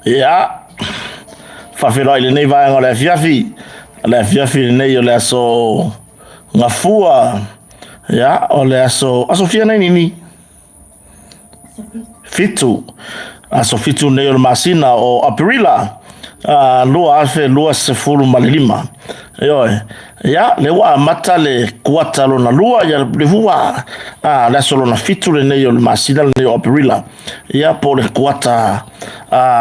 Ia, faafeiloai i lenei vaega o le afiafi, le afiafi lenei o le aso Gafua, ia, o le aso, aso fia nei nini? 7, aso 7 nei o le masina o Aperila, 2025. Ioe, ia, le ua amata le kuata lona lua, ia, le ua, le aso lona 7 lenei o le masina lenei o Aperila, ia, po o le kuata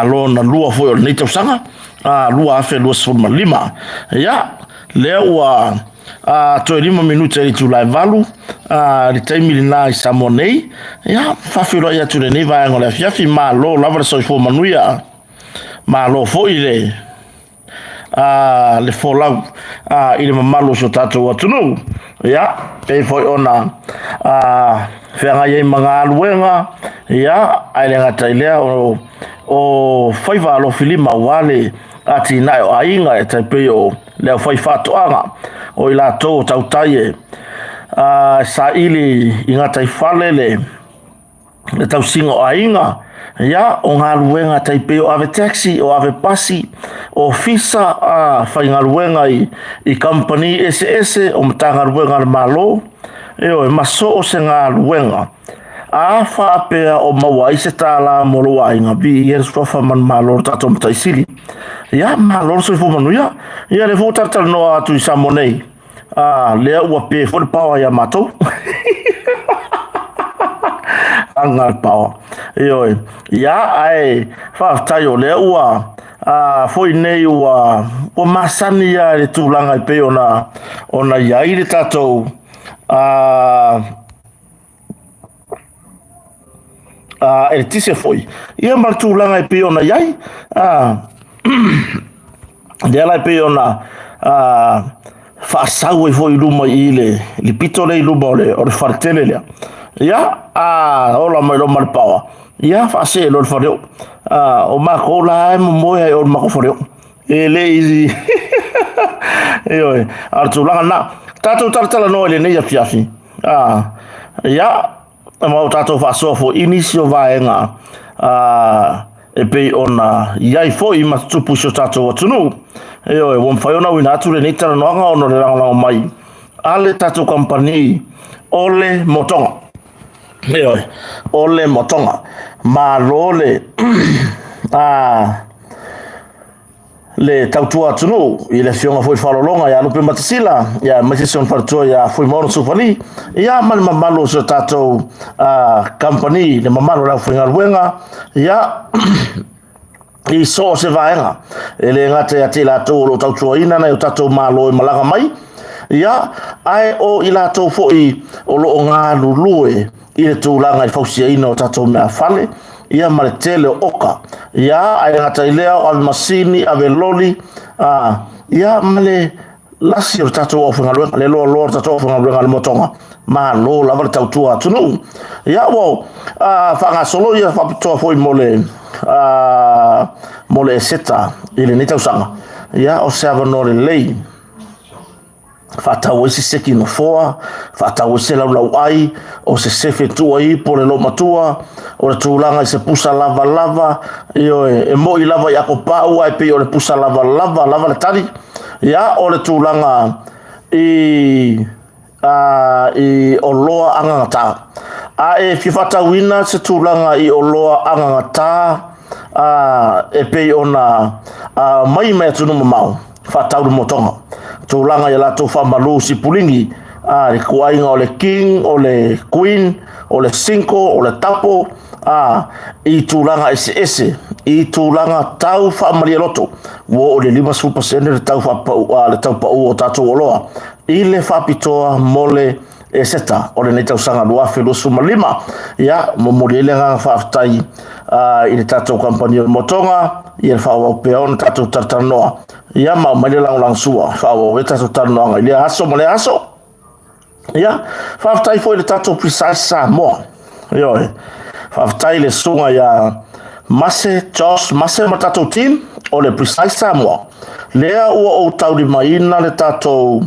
lona lua foi o lenei tausaga, 2025. Ia, lea ua toe 5 minute i le itula e 8, le taimi lena i Samoa nei, ia, faafeiloai atu i lenei vaega o le afiafi, malo lava le soifua manuia, malo foi le le folau i le mamalu o si o tatou atunuu. Ia, pei foi ona feagai ai ma galuega, ia, ae le gata i lea o faiva alofilima aua le atinae o aiga e tai pei o le aufai faatoaga, o i latou o tautai e saili i gataifale le tausiga o aiga, ia, o galuega tai pei o ave taxi, o ave pasi, ofisa, faigaluega i kamupani eseese, o Matagaluega a le Malo, ioe, ma so o se galuega. A faapea o maua ai se tālā mo lou aiga, viia le suafa manumalo o le tatou Matai Sili. Ia, malo le soifua manuia. Ia, lea foi ua talatalanoa atu i Samoa nei, lea ua pe foi le paoa ia matou. Aga le paoa. Ioe. Ia, ae faafetai o lea ua foi nei ua masani ia i le tulaga e pei ona i ai le tatou eletise foi, ia ma le tulaga e pei ona i ai. Lea la e pei ona faasau ai foi i luma i le pito lea i luma o le faletele lea. Ia, ola mai loa ma le paoa, ia faasee loa i le faleoo. O matou la e momoe lava i o i le matou faleoo. E le i... Ioe, a o le tulaga lena. Tatou talatalanoa i lenei afiafi, ia, ma o tatou faasoa foi i nisi o vaega e pei ona i ai foi ma tutupu i si o tatou atunuu. Ioe, ua mafai ona auina atu lenei talanoaga ona o le lagolago mai a le tatou kamupani o le Motoga. Ioe, o le Motoga. Malo le le tautua atunuu i le afioga foi Faalologa ia Lupe Matasila, ia aemaise si ona faletua ia Fuimaono Sufali, ia ma le mamalu o si o tatou kamupani, le mamalu o le aufaigaluega, ia i so o se vaega. E le gata ia te i latou o lo o tautuaina nai o tatou malo e malaga mai, ia, ae o i latou foi o lo o galulue i le tulaga i le fausiaina o tatou meafale, ia ma le tele o oka, ia, ae gata i lea o ave masini, ave loli, ia ma le lasi o le tatou aufaigaluega, le loaloa o le tatou aufaigaluega a le Motoga, malo lava le tautua atunuu. Ia ua faagasolo ia faapitoa foi mo le mo le Eseta i lenei tausaga. Ia o se avanoa lelei faatau ai se seki nofoa, faatau ai se laulauai, o se sefe tua ipo le loomatua, o le tulaga i se pusa lavalava, ioe, e moi lava i akopau ae pei o le pusa lavalava lava le tali. Ia, o le tulaga i i oloa agagata. A e fia faatauina se tulaga i oloa agagata e pei ona mai mai atunuu mamao, faatau le motoga. Tulaga i a latou faamalu sipuligi, le ituaiga o le king, o le queen, o le single, o le double, i tulaga eseese, i tulaga tau faamalie loto, ua oo i le 50% le tau faapau, le tau pau o tatou oloa i le faapitoa mo le Eseta o lenei tausaga 2025. Ia, momoli ai le agaga faafetai i le tatou kamupani o le Motoga, ia le faaauau pea ona tatou talatalanoa, ia ma aumai le lagolagosua, faaauau ai tatou talanoaga i lea aso ma lea aso. Ia, faafetai foi i le tatou Precise Samoa. Ioe, faafetai i le susuga ia Mase, Josh Mase ma le tatou team o le Precise Samoa. Lea ua ou taulimaina le tatou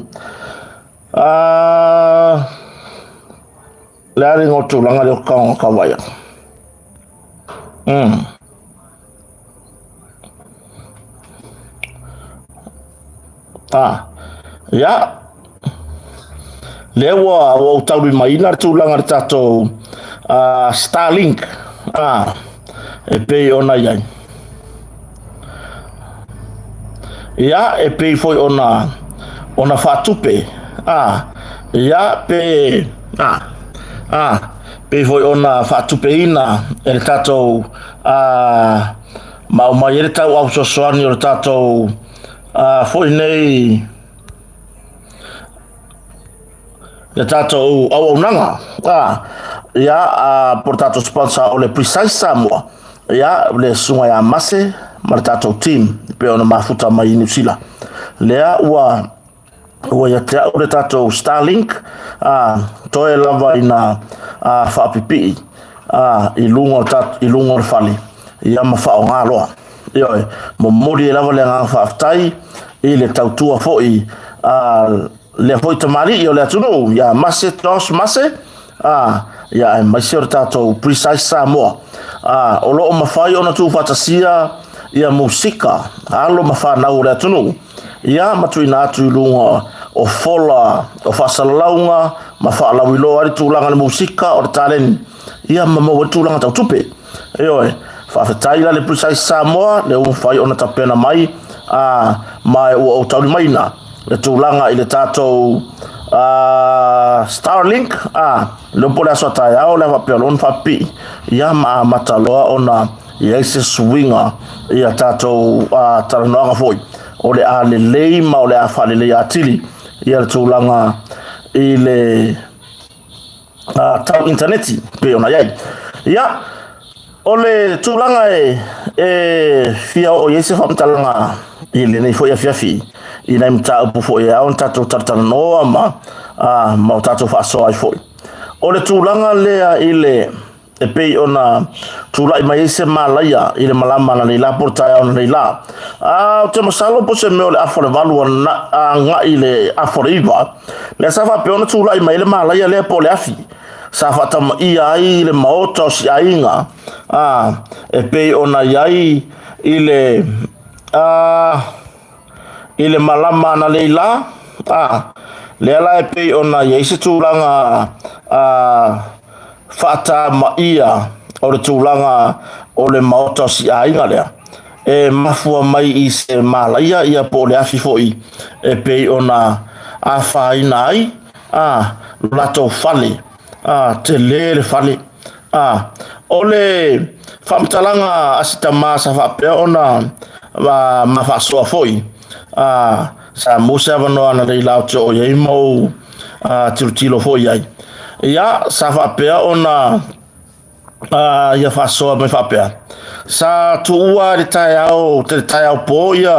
le a le igoa o le tulaga lea o ka vaai atu. Ia, lea ua ou taulimaina le tulaga i le tatou Starlink, e pei ona i ai. Ia, e pei foi ona ona faatupe, ia, pe, pei foi ona faatupeina e le tatou, ma aumai ai le tauau fesoasoani o le tatou foi nei le tatou auaunaga ia po o le tatou sponsor o le Precise Samoa ia le susuga ia Mase ma le tatou team e pei ona mafuta mai i Niu Sila lea ua ua ia te au le tatou Starlink a toe lava ina faapipii i luga i luga o le fale ia ma faaaoga loa. Ioe, momoli ai lava le agaga faafetai i le tautua foi a lea foi tamalii o le atunuu ia Mase Josh Mase, a ia aemaise o le tatou Precise Samoa. A o lo o mafai ona tuufaatasia ia musika alo ma fanau o le atunuu ia ma tuuina atu i luga o fola o faasalalauga ma faalauiloa ai le tulaga o le musika o le taleni ia ma maua ai le tulaga tau tupe. Ioe, faafetai la le Precise Samoa lea ua mafai ona tapena mai a ma ua ou taulimaina le tulaga i le tatou Starlink a lea po o le aso a taeao le a faapea loa ona faapipii ia ma amata loa ona i ai se suiga ia tatou talanoaga foi o le a lelei ma o le a faalelei atili ia le tulaga i le tau initaneti pei ona i ai. Ia, o le tulaga e, e fia oo i ai se faamatalaga i lenei foi afiafi i nai mataupu foi e ao ona tatou talatalanoa ma, ma o tatou faasoa ai foi. O le tulaga lea i le e pei ona tulai mai ai se malaia i le malama analeila po o le taeao analeila. A ou te masalo po o se mea o le afa o le 8 agai i le afa o le 9, lea sa faapea ona tulai mai ai le malaia lea po o le afi sa faatamaia ai le maota o si aiga a, e pei ona i ai i le a, i le malama analeila a, lea la e pei ona i ai se tulaga a, faatamaia o le tulaga o le maota o si aiga lea e mafua mai i se malaia ia po o le afi foi e pei ona afaina ai a lo latou fale a tele le fale a o le faamatalaga a si tama sa faapea ona ma faasoa foi a sa maua se avanoa analeila ou te oo i ai ma ou tilotilo foi i ai. Ia, sa faapea ona ia faasoa mai faapea, sa tuua i le taeao, te le taeao pō ia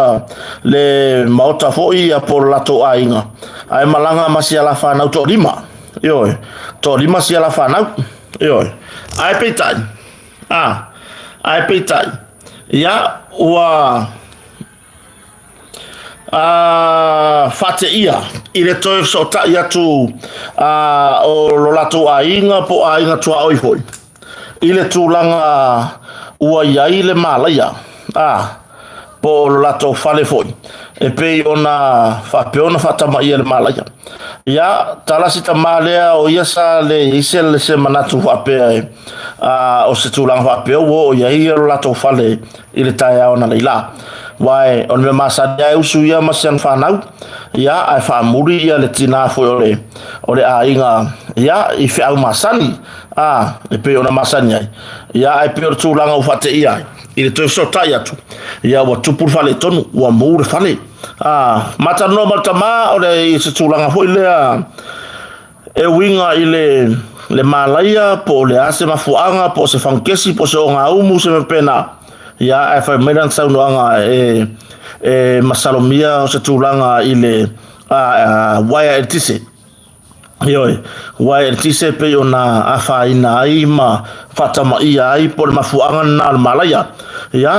le maota foi ia po o le latou aiga, ae malaga ma si ala fanau toalima. Ioe, toalima si ala fanau. Ioe. Ae peitai, ae peitai, ia, ua a faateia i le toe fesootai atu a, o lo latou aiga po o aiga tuaoi foi i le tulaga ua i ai le malaia a, po o lo latou fale foi e pei ona faapea ona faatamaia le malaia. Ia, tala si tama lea o ia sa le i ai se, se manatu faapea e, a, o se tulaga faapea ua oo i ai lo latou fale i le taeao analeila. Wae, o le mea masani lava e usu ia ma si ana fanau, ia, ae faamuli ia le tinā foi o le, o le aiga, ia, i feau masani, a, e pei ona masani ai. Ia, ae pei o le tulaga ua faateia ai, i le toe fesootai atu, ia, ua tupu le faaletonu, ua mu le fale. A, ma talanoa ma le tama, o le, i se tulaga foi lea, E uiga i le, le malaia, po o le a se mafuaaga, po o se fagukesi, po o se ogaumu, se mea faapena. Ia, ae fai mai lana saunoaga e, e masalomia o se tulaga i le a, a, uaea eletise. Ioe, uaea eletise pei ona afaina ai ma faatamaia ai po o le mafuaaga lena o le malaia. Ia,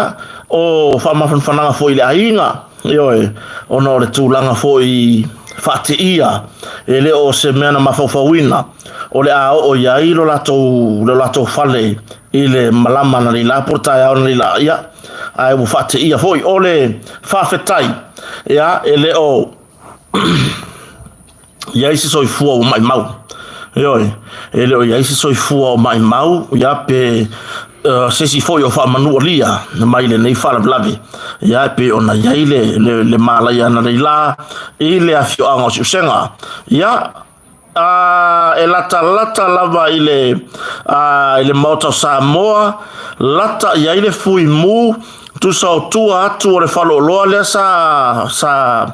o faamafanafanaga foi i le aiga, Ioe, ona o le tulaga foi faateia, e le o se mea na mafaufauina, o le a oo i ai lo latou, lo latou fale i le malama analeila po o le taeao analeila, ia, ae ua faateia foi. O le faafetai, ia, e le o. I ai se soifua ua maʻimau. Ioe, e le o i ai se soifua o maʻimau, ia pe se isi foi o faamanualia mai lenei faalavelave, ia e pei ona i ai le malaia ananei la i le afioaga o Siusega. Ia, e latalata lava i le Maota o Samoa, lata i ai le fuimu, tusa o tua atu o le faleoloa lea sa sa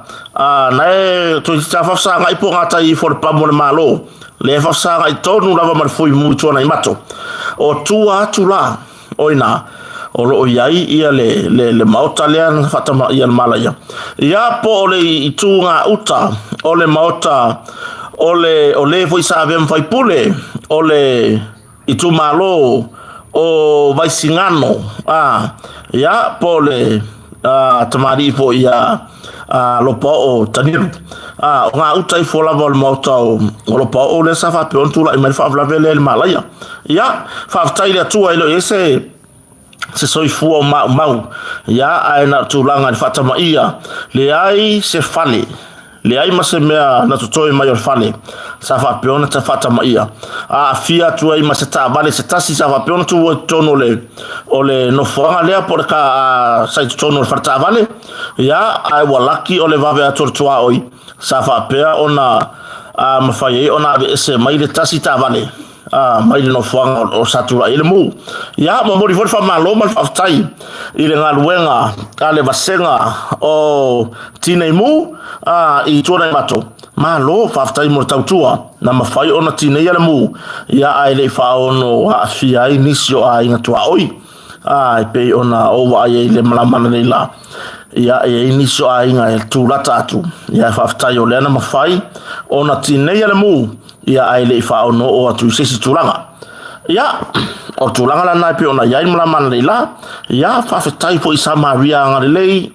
na e toeitiiti lava faafesagai po o gatai ifo o le pamu o le Malo, lea e faafesagai tonu lava ma le fuimu i Tuanaimato. O tua atu la, o i ina, o lo o i ai ia le maota lea na faatamaia e le malaia. Ia po o le itu gauta o le maota o le o le foi sa avea ma faipule o le itumalo o Vaisigano, a, ia po o le tamalii foi ia Lopaoo Tanielu. A, o gauta ifo lava o le maota o Lopaoo lea sa faapea ona tulai mai le faalavelave lea i le malaia. Ia, faafetai i le Atua e le o i ai se soifua o maumau, ia, ae na o tulaga i le faatamaia, leai se fale, leai ma se mea na totoe mai o le fale, sa faapea ona faatamaia. Aafia atu ai ma se taavale se tasi sa faapea ona tuua i totonu o le nofoaga lea po o le ka sa i totonu o le fale taavale, ia, ae ua laki o le vave atu o le tuaoi sa faapea ona mafai ai ona aveese mai le tasi taavale mai le nofoaga o sa tulai ai le mu. Ia, momoli foi le faamalo ma le faafetai i le galuega a le vasega o Tinei Mu i Tuanaimato. Malo, faafetai mo le tautua na mafai ona tineia le mu, ia ae le i faaono aafia ai nisi o aiga tuaoi. E pei ona ou vaai ai i le malama nei la. Ia, e i ai nisi o aiga e tulata atu. Ia, faafetai o lea na mafai ona tineia le mu, ia ae le i faaonoo atu i se isi tulaga. Ia, o le tulaga lena e pei ona i ai le malama nei la. Ia, faafetai foi i Samaria agalelei.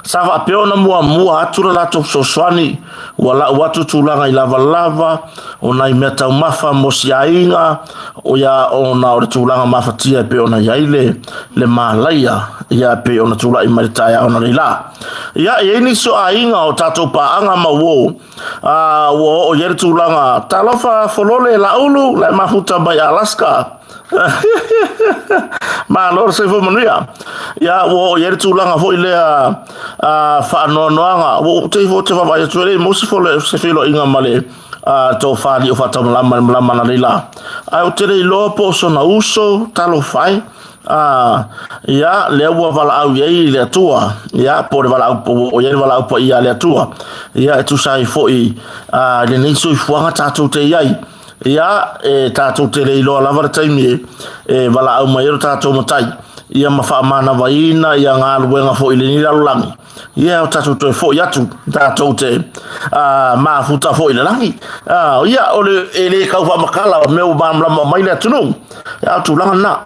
Sa faapea ona muamua atu le latou fesoasoani, ua lau atu tulaga i lavalava, o nai mea taumafa mo si aiga, o ia ona o le tulaga mafatia e pei ona i ai le malaia, ia e pei ona tulai mai le taeao analeila. Ia, e i ai nisi o aiga o tatou paaga ma uo, ua oo i ai le tulaga, talofa Folole Laulu, la e mafuta mai Alaska. Malo le soifua manuia. Ia, ua oo i ai le tulaga foi lea faanoanoaga. Ua ou te ifo te vaavaai atu e le i maua se feiloaiga ma le tofa alii o Faatamalama i le malama analeila. Ae ou te le iloa po o sona uso, talofa e. Ia, lea ua valaau i ai le Atua, ia, po o le valaau, po o i ai le valaau paia a le Atua, ia, e tusa ai foi i lenei soifuaga tatou te i ai. Ia, e tatou te le iloa lava le taimi e valaau mai ai lo tatou Matai, ia ma faamanavaina ia galuega foi i lenei lalolagi. Ia, o tatou toe foi atu, tatou te mafuta foi i le lagi. Ia, o le, e le tau faamatala, o mea ua malamalama mai le atunuu. Ia, o tulaga lena.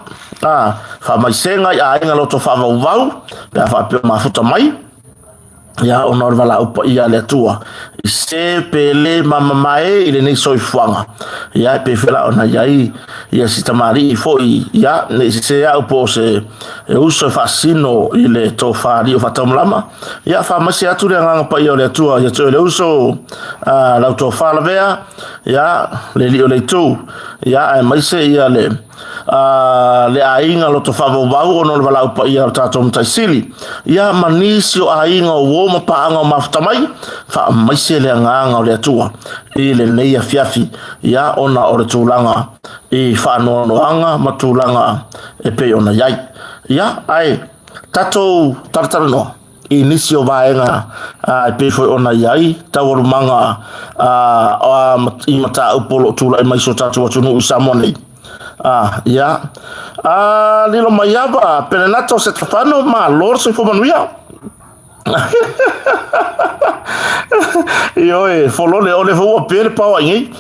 Faamaisega i aiga loto faavauvau, pe a faapea mafuta mai. Ia, ona o le valaau paia a le Atua, i se pele ma mamae i lenei soifuaga. Ia, e pei foi la ona i ai ia si tamalii foi, ia, ne i sese au po o se e uso e faasino i le tofa alii o Faataumalama. Ia, faamaise atu le agaga paia o le Atua ia te oe le uso, lau tofa lavea, ia, le alii o le itu, ia, aemaise ia le le aiga loto faavauvau ona o le valaau paia o le tatou Matai Sili, ia ma nisi o aiga o uo ma paaga o mafuta mai, faamaise le agaga o le Atua i lenei afiafi, ia ona o le tulaga i faanoanoaga ma tulaga e pei ona i ai. Ia, ae tatou talatalanoa i nisi o vaega e pei foi ona i ai taualumaga i mataupu o lo o tulai mai i si o tatou atunuu i Samoa nei. Ia, lilo mai ava Pelenato Setefano, malo le soifua manuia. Ioe, folole, o le foi ua pe le paoa i nei.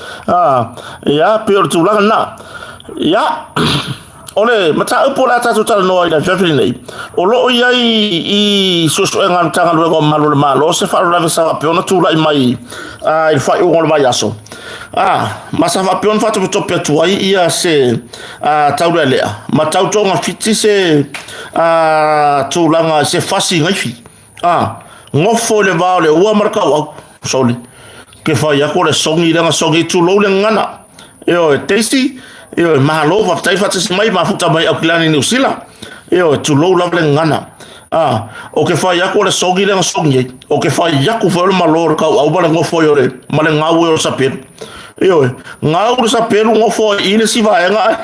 Ia, pei o le tulaga lena. Ia, O le mataupu o le a tatou talanoa i le afiafi lenei, o lo o i ai i suesuega a le Matagaluega o Malu o le Malo se faalavelave sa faapea ona tulai mai i le faaiuga o le vaiaso, ma sa faapea ona faatopetope atu ai ia se taulealea ma tau togafiti se tulaga i se fasi gaifi. Gofo i le va o le ua ma le kauau, soli. Ke fai aku o le sogi lea na sogi, tulou le gagana. Ioe, Daisy, ioe, malo, faafetai faatasi mai, mafuta mai Aukilani Niu Sila. Ioe, tulou lava le gagana. Ah, o ke fai aku o le sogi lea na sogi ai. O ke fai aku foi o le malo o le kauau ma le gofo ai o le, ma le gau ai o le sapelu. Ioe, gau le sapelu gofo ai i le isi vaega ai.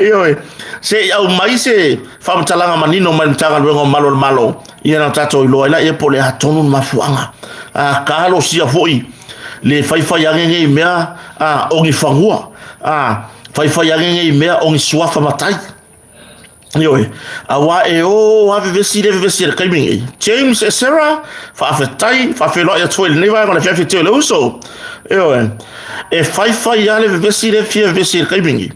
Ioe, se i aumai se faamatalaga manino mai le Matagaluega o Malu o le Malo, ia na tatou iloa ai laia po o le a tonu le mafuaaga. A talosia foi le faifai ane nei mea a o ni fanua, a faifai ane nei mea o ni suafa matai. Ioe, auā e o lava vevesi le vevesi i le taimi nei. James e Sarah, faafetai, faafeiloai atu foi i lenei vaega o le afiafi tele o le uso. Ioe, e faifai lava le vevesi le fia vevesi i le taimi nei.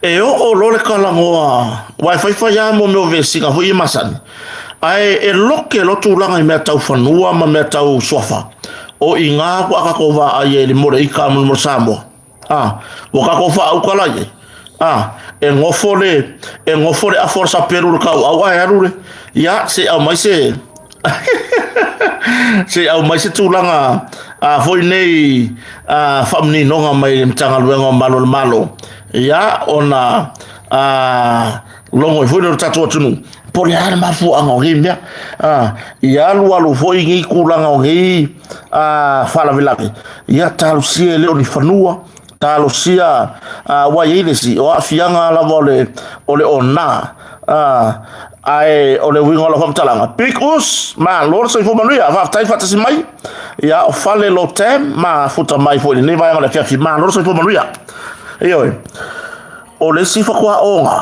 E oo loa le talanoa, aua e faifai lava mo mea o vesiga foi ia masani, ae e loke loa tulaga i mea tau fanua ma mea tau suafa, o i ina faatoa tatou vaai ai i le moleika mo le Samoa. A, ua tatou faauka la i ai. A, e nofo le, e nofo le afa o le sapelu i le tauau ae alu le, ia, se i aumai se, se i aumai se tulaga a, foi nei a, faamaninoga mai le Matagaluega o Malu o le Malo, ia, ona a, logo ai foi lea o le tatou atunuu, po o le a le mafuaaga o nei mea. A, i alu alu foi nei tulaga o nei a, faalavelave, ia talosia e le o ni fanua, talosia a, ua i ai le isi, o aafiaga lava o le, o le ona, a, ae o le uiga o lau faamatalaga, Big Us, malo le soifua manuia, faafetai faatasi mai, ia o fale Lotem, mafuta mai foi i lenei vaega o le afiafi, malo le soifua manuia. Ioe, o le isi faatoa oga,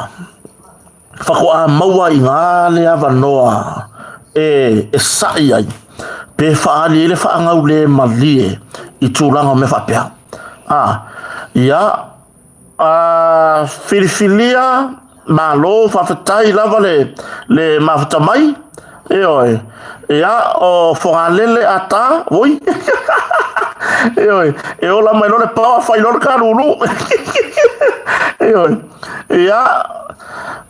faatoa maua i gā le avanoa e, e sa'i ai, pe faaali ai le faagaulemalie i tulaga o mea faapea. A, ia, a, filifilia, malo, faafetai lava le, le mafuta mai, Ioe. Ia, o Fogalele ata, oi. Ioe, e ola mai loa le paoa, fai loa le kalulu. Ioe. Ia,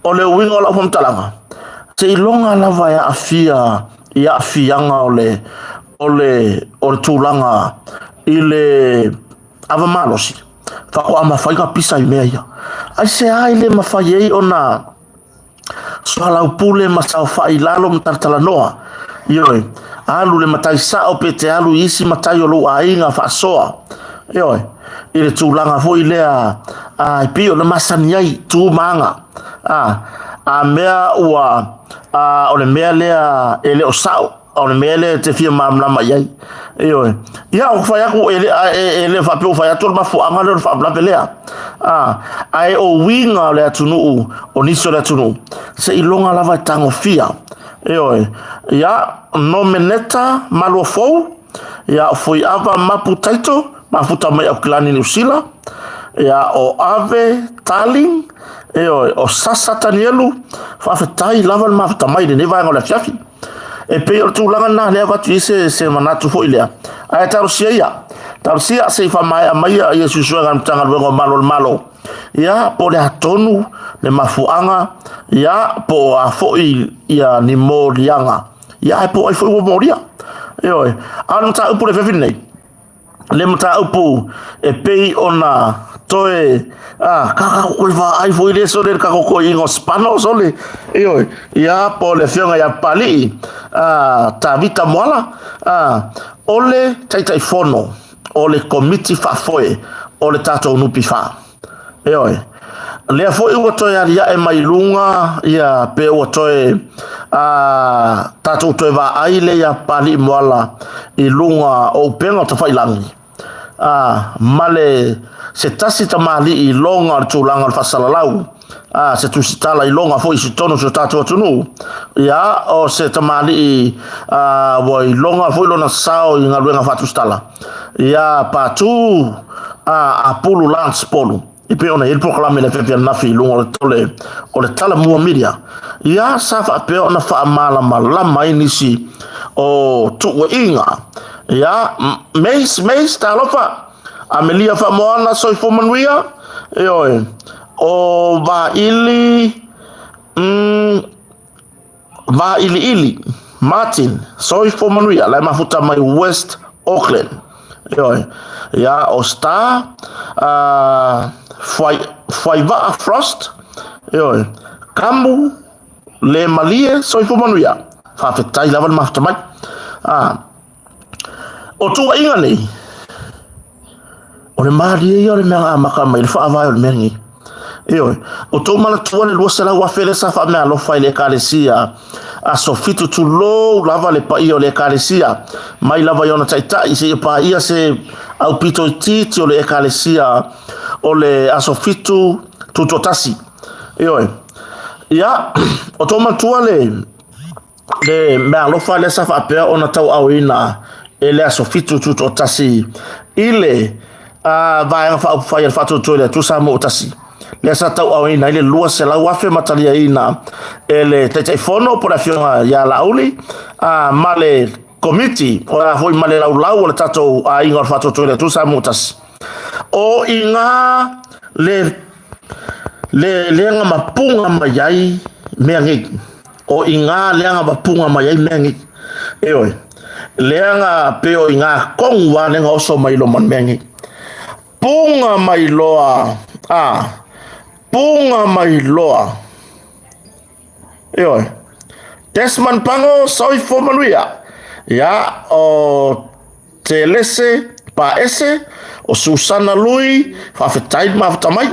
o le uiga o lau faamatalaga, seiloga lava e aafia i aafiaga o le, o le, o le tulaga i le ava malosi, faatoa mafai ona pisa i mea ia. Aisea i le mafai ai ona soalaupule ma saofai i lalo ma talatalanoa. Ioe, alu le matai sao pe te alu i isi matai o lou aiga faasoa. Ioe, i le tulaga foi lea a, e pei ona masani ai tu ma aga. A, a mea ua, a, o le mea lea e le o sao, O le mea lea e te fia malamalama i ai. Ioe. Ia, o fai atu, e le, e, e le faapea ua fai atu o le mafuaaga lea o le faalavelave lea. A, ae o uiga o le atunuu, o nisi o le atunuu, seiloga lava e tagofia. Ioe. Ia, Nomeneta Maluafou, ia, o Fuiava Mapu Taito, mafuta mai Aukilani Niu Sila, ia, o Ave Tarling, ioe, o Sasa Tanielu, faafetai lava le mafuta mai i lenei vaega o le afiafi. E pei o le tulaga lena lea avatu i se, se manatu foi lea. Ae talosia ia, talosia se i faamaea mai ia suesuega a le Matagaluega o Malo o le Malo. Ia, po o le a tonu le mafuaaga, ia, po o a foi ia ni moliaga. Ia, ae po o ai foi ua molia. Ioe. A o le mataupu le afiafi lenei, le mataupu e pei ona toe a ka koe vaai foi le sole le kako koe ingo spano sole ioe ia po le afioga ia Papalii a Tavita Moala a o le Taitaifono o le Komiti Faafoe o le tatou NPF ioe lea foi ua toe aliae mai luga ia pe ua toe a tatou toe vaai le ia Papalii Moala i luga o upega o tafailangi a ma le se tasi tamalii i loga o le tulaga o le faasalalau a se tusitala i loga foi i totonu o si o tatou atunuu ia o se tamalii a ua i loga foi lona sao i galuega faatusitala ia Patu a Apulu Lance Polu e pei ona i ai le polokalame i le afiafi ananafi i luga o le, o le, o le Talamua Media ia sa faapea ona faamalamalama ai nisi o tuuaiga ia Mace Mace talofa Amelia Faamoana soifua manuia ioe o Vaili mm, Vailiili Martin, soifua manuia, la e mafuta mai West Auckland. Ioe. Ia, o Star, Fuaivaa Frost, ioe, Kamu, Le Malie, soifua manuia. Faafetai lava le mafuta mai. O tuuaiga nei, o le malie ia o le mea na amata mai le faavae o le mea lenei. Ioe, o tou manatua le 200,000 lea sa faameaalofa i le ekalesia aso 7 tulou lava le paia o le ekalesia mai lava i ona taitai seia paia se aupito itiiti o le ekalesia o le aso 7 tutoatasi. Ioe, ia, o tou manatua le le meaalofa lea sa faapea ona tauaaoina e le aso 7 tutoatasi i le Vaega Faaupufai a le Faatuatua i le Atua Samoa ua Tasi, lea sa tauaaoina ai le 200,000 ma taliaina e le Taitaifono po o le Afioga ia Laauli ma le Komiti o le a foi ma le laulau o le tatou aiga o le Faatuatua i le Atua Samoa ua Tasi. O i ina le le leaga mapuga mai ai mea nei. O i ina leaga mapuga mai ai mea nei. Ioe, leaga pe o i ina tonu lava lea na oso mai loa ma le mea nei. Puga mai loa, a, puga mai loa. Ioe. Desmond Pango, soifua manuia. Ia, o Telese Paese, o Susana Lui, faafetai le mafuta mai.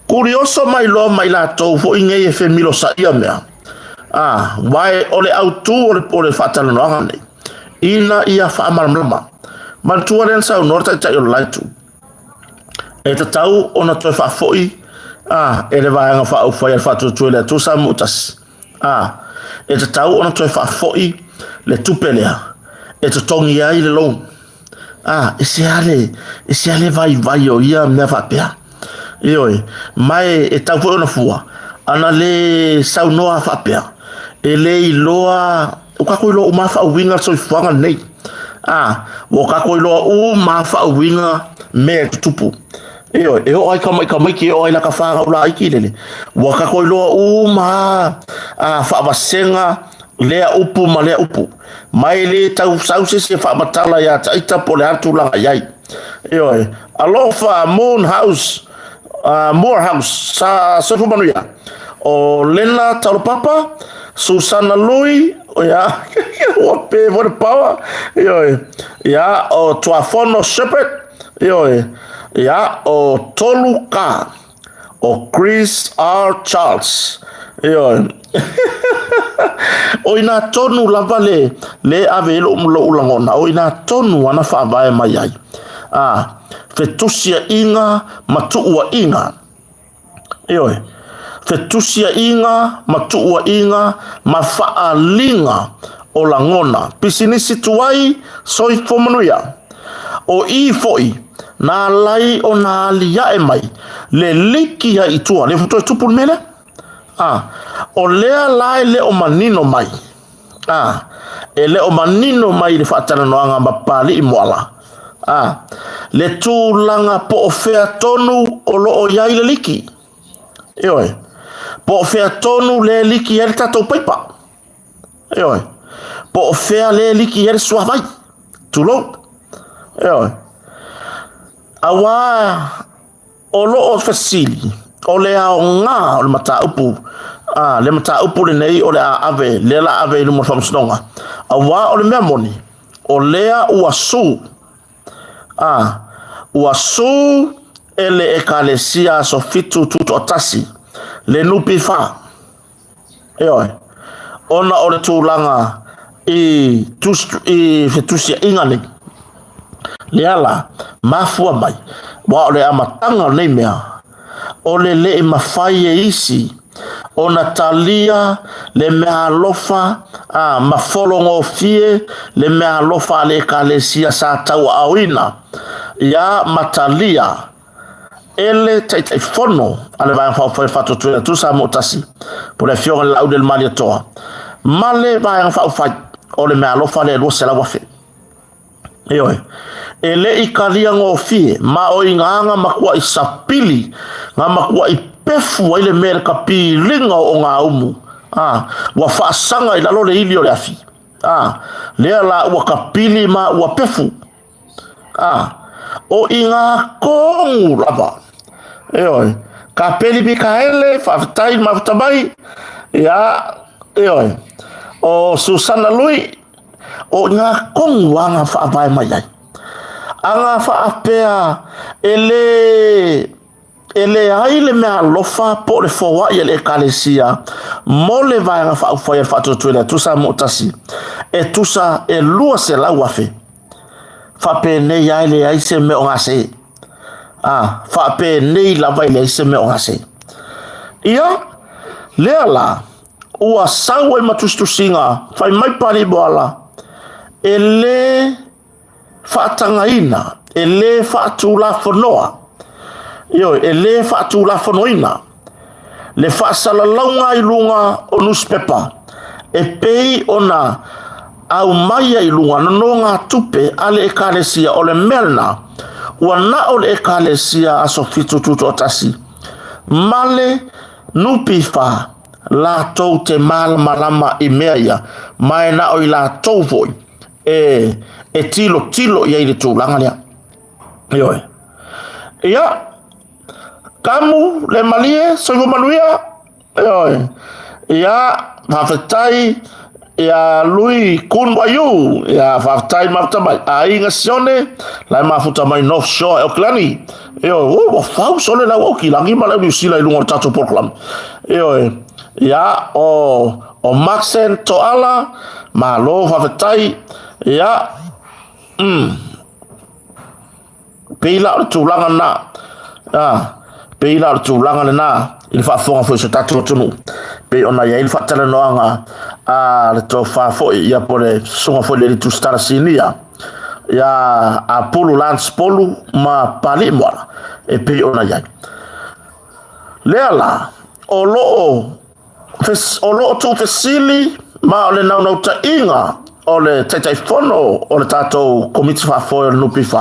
Kurioso mai loa ma i latou foi nei e femilosaia mea. A, wae o le autū o le, o le faatalanoaga nei, ina ia faamalamalama. Manatua lea na saunoa le taitai o le la itu. E tatau ona toe faafoi a, e le Vaega Faaupufai a le Faatuatua i le Atua Samoa Tasi. A, e tatau ona toe faafoi le tupe lea e totogi ai le loan. A, e se a le, e se a le vaivai o ia mea faapea. Ioe, ma e, e tau foi ona fua, ana le saunoa faapea, e le iloa, ua tatou iloa uma faauiga le soifuaga lenei. A, ua tatou iloa uma faauiga mea e tutupu. Ioe, e oo ai tamaiti, e oo ai lata fanau laiti lele. Ua tatou iloa uma a faavasega lea upu ma lea upu. Ma e le tau sau se isi e faamatala ia ita po o le a le tulaga i ai. Ioe, alofa Moon House, Moore House, sa soifua manuia. O Lena Taulapapa, Susana Lui, ia, ua pe foi le power. Ioe, ia, o Tuafono Shepherd, Ioe, ia, o Tolu Ka, o Chris R. Charles. Ioe. o ina tonu lava le, le ave i lou, lou lagona, o ina tonu ana faavae mai ai. A, fetusiaiga ma tuuaiga. Ioe, fetusiaiga ma tuuaiga ma faaaliga o lagona. Pisinisi tuai, soifua manuia. O i foi, na alai ona aliae mai le liki ai i tua. Lea foi toe tupu le mea lea. A, o lea la e le o manino mai. A, e le o manino mai le faatalanoaga ma Papalii Moala. A, le tulaga po o fea tonu o lo o i ai le liki. Ioe. Po o fea tonu le liki ai le tatou paipa. Ioe. Po o fea le liki ai le suavai. Tulou. Ioe. Auā O lo o fesili, o le aoga o le mataupu, a, le mataupu lenei o le a ave, lea la ave i luma o le faamasinoga, auā o le mea moni, o lea ua sue, a, ua sue e le Ekalesia Aso Fitu Tutoatasi le NPF. Ioe, ona o le tulaga i, tus, i fetusiaiga nei. Lea la, mafua mai, ua o le amataga o nei mea, o le le i mafai e isi ona talia le meaalofa a, ma fologofie le meaalofa a le Ekalesia sa tauaaoina ia ma talia e le Taitaifono a le Vaega Faaupufai o le Faatuatua i le Atua Samoa Tasi, po o le Afioga i le Laauli o le Malietoa, ma le Vaega Faaupufai o le meaalofa lea e 200,000. Ioe, e le i talia gofie, ma o i gā na matuai sapili, na matuai pefu ai le mea i le kapiliga o ogāumu. A, ua faasaga i lalo le ili o le afi. A, lea la ua kapili ma ua pefu. A, o i ngā kongu lava. Ioe, Kapeli Mikaele, faafetai mafuta mai. Ia, ioe, o Susana Lui, o i ngā kongu a ngā whaavae mai ai. A ngā whaapea e le E leai le mea alofa po o le foai a le Ekalesia mo le Vaega Faaupufai a le Faatuatua i le Atua Samoa Tasi, e tusa e 200,000. Faapenei lava e leai se mea o gase. A, faapenei lava e leai se mea o gase. Ia, lea la, ua sau ai ma tusitusiga, fai mai Pali Moala, e le faatagaina, e lē faatulafonoa, ioe, e lē faatulafonoina le faasalalauga i luga o nusipepa e pei ona aumaia i luga nonogatupe a le Ekalesia. O le mea lena, ua na o le Ekalesia Aso Fitu Tutoatasi ma le NPF latou te malamalama i mea ia, ma e na o i latou foi e, e tilotilo i ai le tulaga lea. Ioe. Ia, kamu le malie, soifua manuia. Ioe. Ia, faafetai ia Lui Kun Waiu, ia faafetai mafuta mai. Aiga Sione, la e mafuta mai North Shore e Oklani. Ioe, ua fau sole lau Okilagi ma lau Niu Sila i luga o le tatou program. Ioe. Ia, o O Maxen Toala, malo faafetai. Ia, pei la o le tulaga lena. Ah, pei la o le tulaga lena i le faafofoga foi o si o tatou atunuu. Pei ona i ai le faatalanoaga a le tofa foi, ia po o le susuga foi i le alii tusitala sinia, ia Apulu Lance Polu ma Palii Moala, e pei ona i ai. Lea la, o lo o O lo o tuufesili ma o le naunautaiga o le Taitaifono o le tatou Komiti Faafoe o le NPF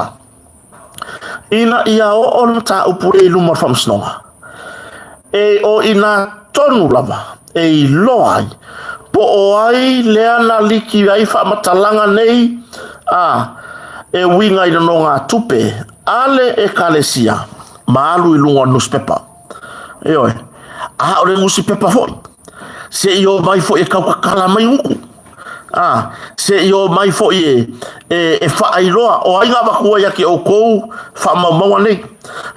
ina ia oo le mataupu lea i luma o le Faamasinoga, e o i ina tonu lava e iloa ai po o ai lea na liki ai faamatalaga nei a e uiga i nonogatupe a le Ekalesia ma alu i luga o le nusipepa. Ioe. A o le nusipepa foi, se i o mai foi e tautatala mai utu. A, se i o mai foi e, e, e faailoa o ai na avatua ia te outou faamaumauga nei.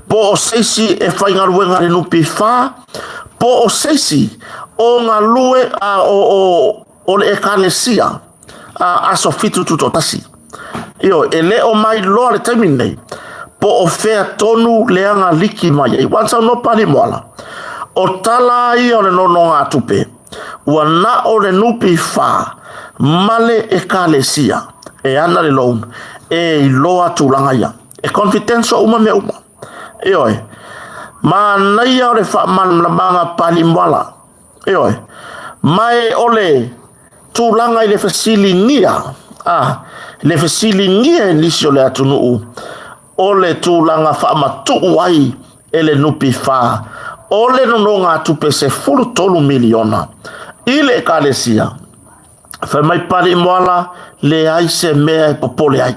Po o se isi e faigaluega i le NPF, po o se isi o galue a, o, o, o le Ekalesia a aso 7 tutoatasi. Ioe, e le o mai loa le taimi lenei, po o fea tonu lea na liki mai ai. Ua saunoa Pali Moala, o tala ia o le nonogatupe, ua na o le NPF ma le Ekalesia e ana le loan e iloa tulaga ia. E confidential uma mea uma. Ioe, manaia o le faamalamalamaga Pali Moala. Ioe. Ma e o le tulaga i le fesiligia, a, le fesiligia e nisi o le atunuu, o le tulaga faamatuu ai e le NPF o le nonogatupe 13 miliona i le Ekalesia. Fai mai Pali Moala, leai se mea e popole ai.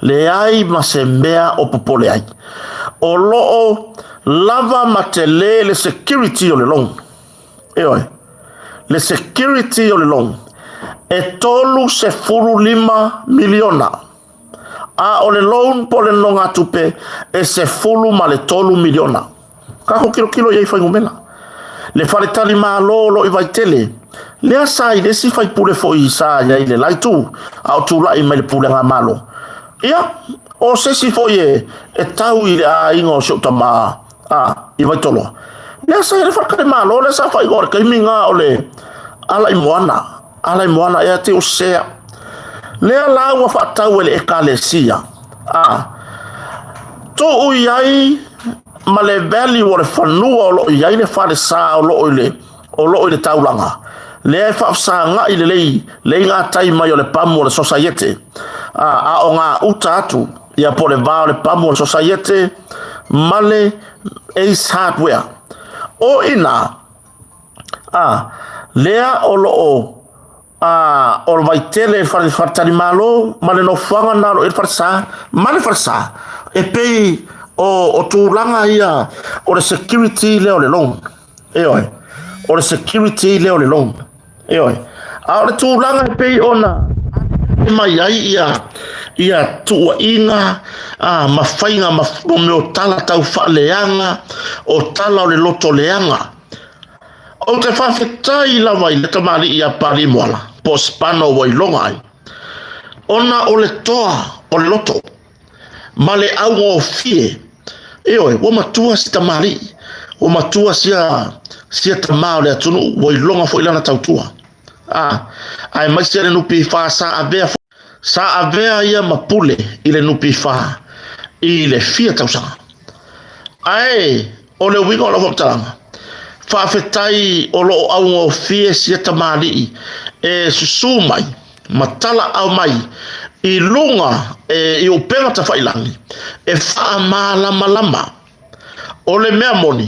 Leai ma se mea o popole ai. O lo o lava ma tele le security o le loan. Ioe. Le security o le loan e 35 miliona. A o le loan po o le nonogatupe e 13 miliona. Tatou tilotilo i ai fuainumera. Le faletalimalo o lo o i Vaitele, lea sa i le isi faipule foi sa i ai i le la itu, a o tulai mai le pulega a Malo. Ia, o se isi foi e, e tau i le aiga o si ou tama a, i Vaitoloa, lea sa i ai le faletalimalo lea sa faaigoa i le taimi na o le Alaimoana. Alaimoana ea te o sea. Lea la ua faatau e le Ekalesia, a, tuu i ai ma le value o le fanua o lo o i ai le falesa o lo o i le, o lo o i le taulaga, lea e faafesagai lelei le igatai mai o le pamu o le sosaiete, a, a o gā uta atu, ia po o le va o le pamu o le sosaiete ma le Ace Hardware. O ina, a, Lea o lo o a o le Vaitele i le faletalimalo ma le nofoaga na o lo o i le falesa ma le falesa e pei o, o tulaga ia o le security lea o le loan. Ioe, o le security lea o le loan. Ioe, a o le tulaga e pei ona mai ai ia ia tuuaiga a, ma faiga ma mea o tala tau faaleaga o tala o le loto leaga. Ou te faafetai lava i le tamalii ia Papalii Moala, po o Spano ua iloga ai, ona o le toa o le loto ma le augofie. Ioe, ua matua si tamalii, ua matua sia, sia tamā o le atunuu, ua iloga foi lana tautua. A, aemaise le NPF sa avea Sa avea ia ma pule i le NPF i le fia tausaga. Ae o le uiga o lau faamatalaga, faafetai o lo o augofie sia tamalii e susu mai ma talaau mai i luga e, i upega tafailangi e faamalamalama. O le mea moni,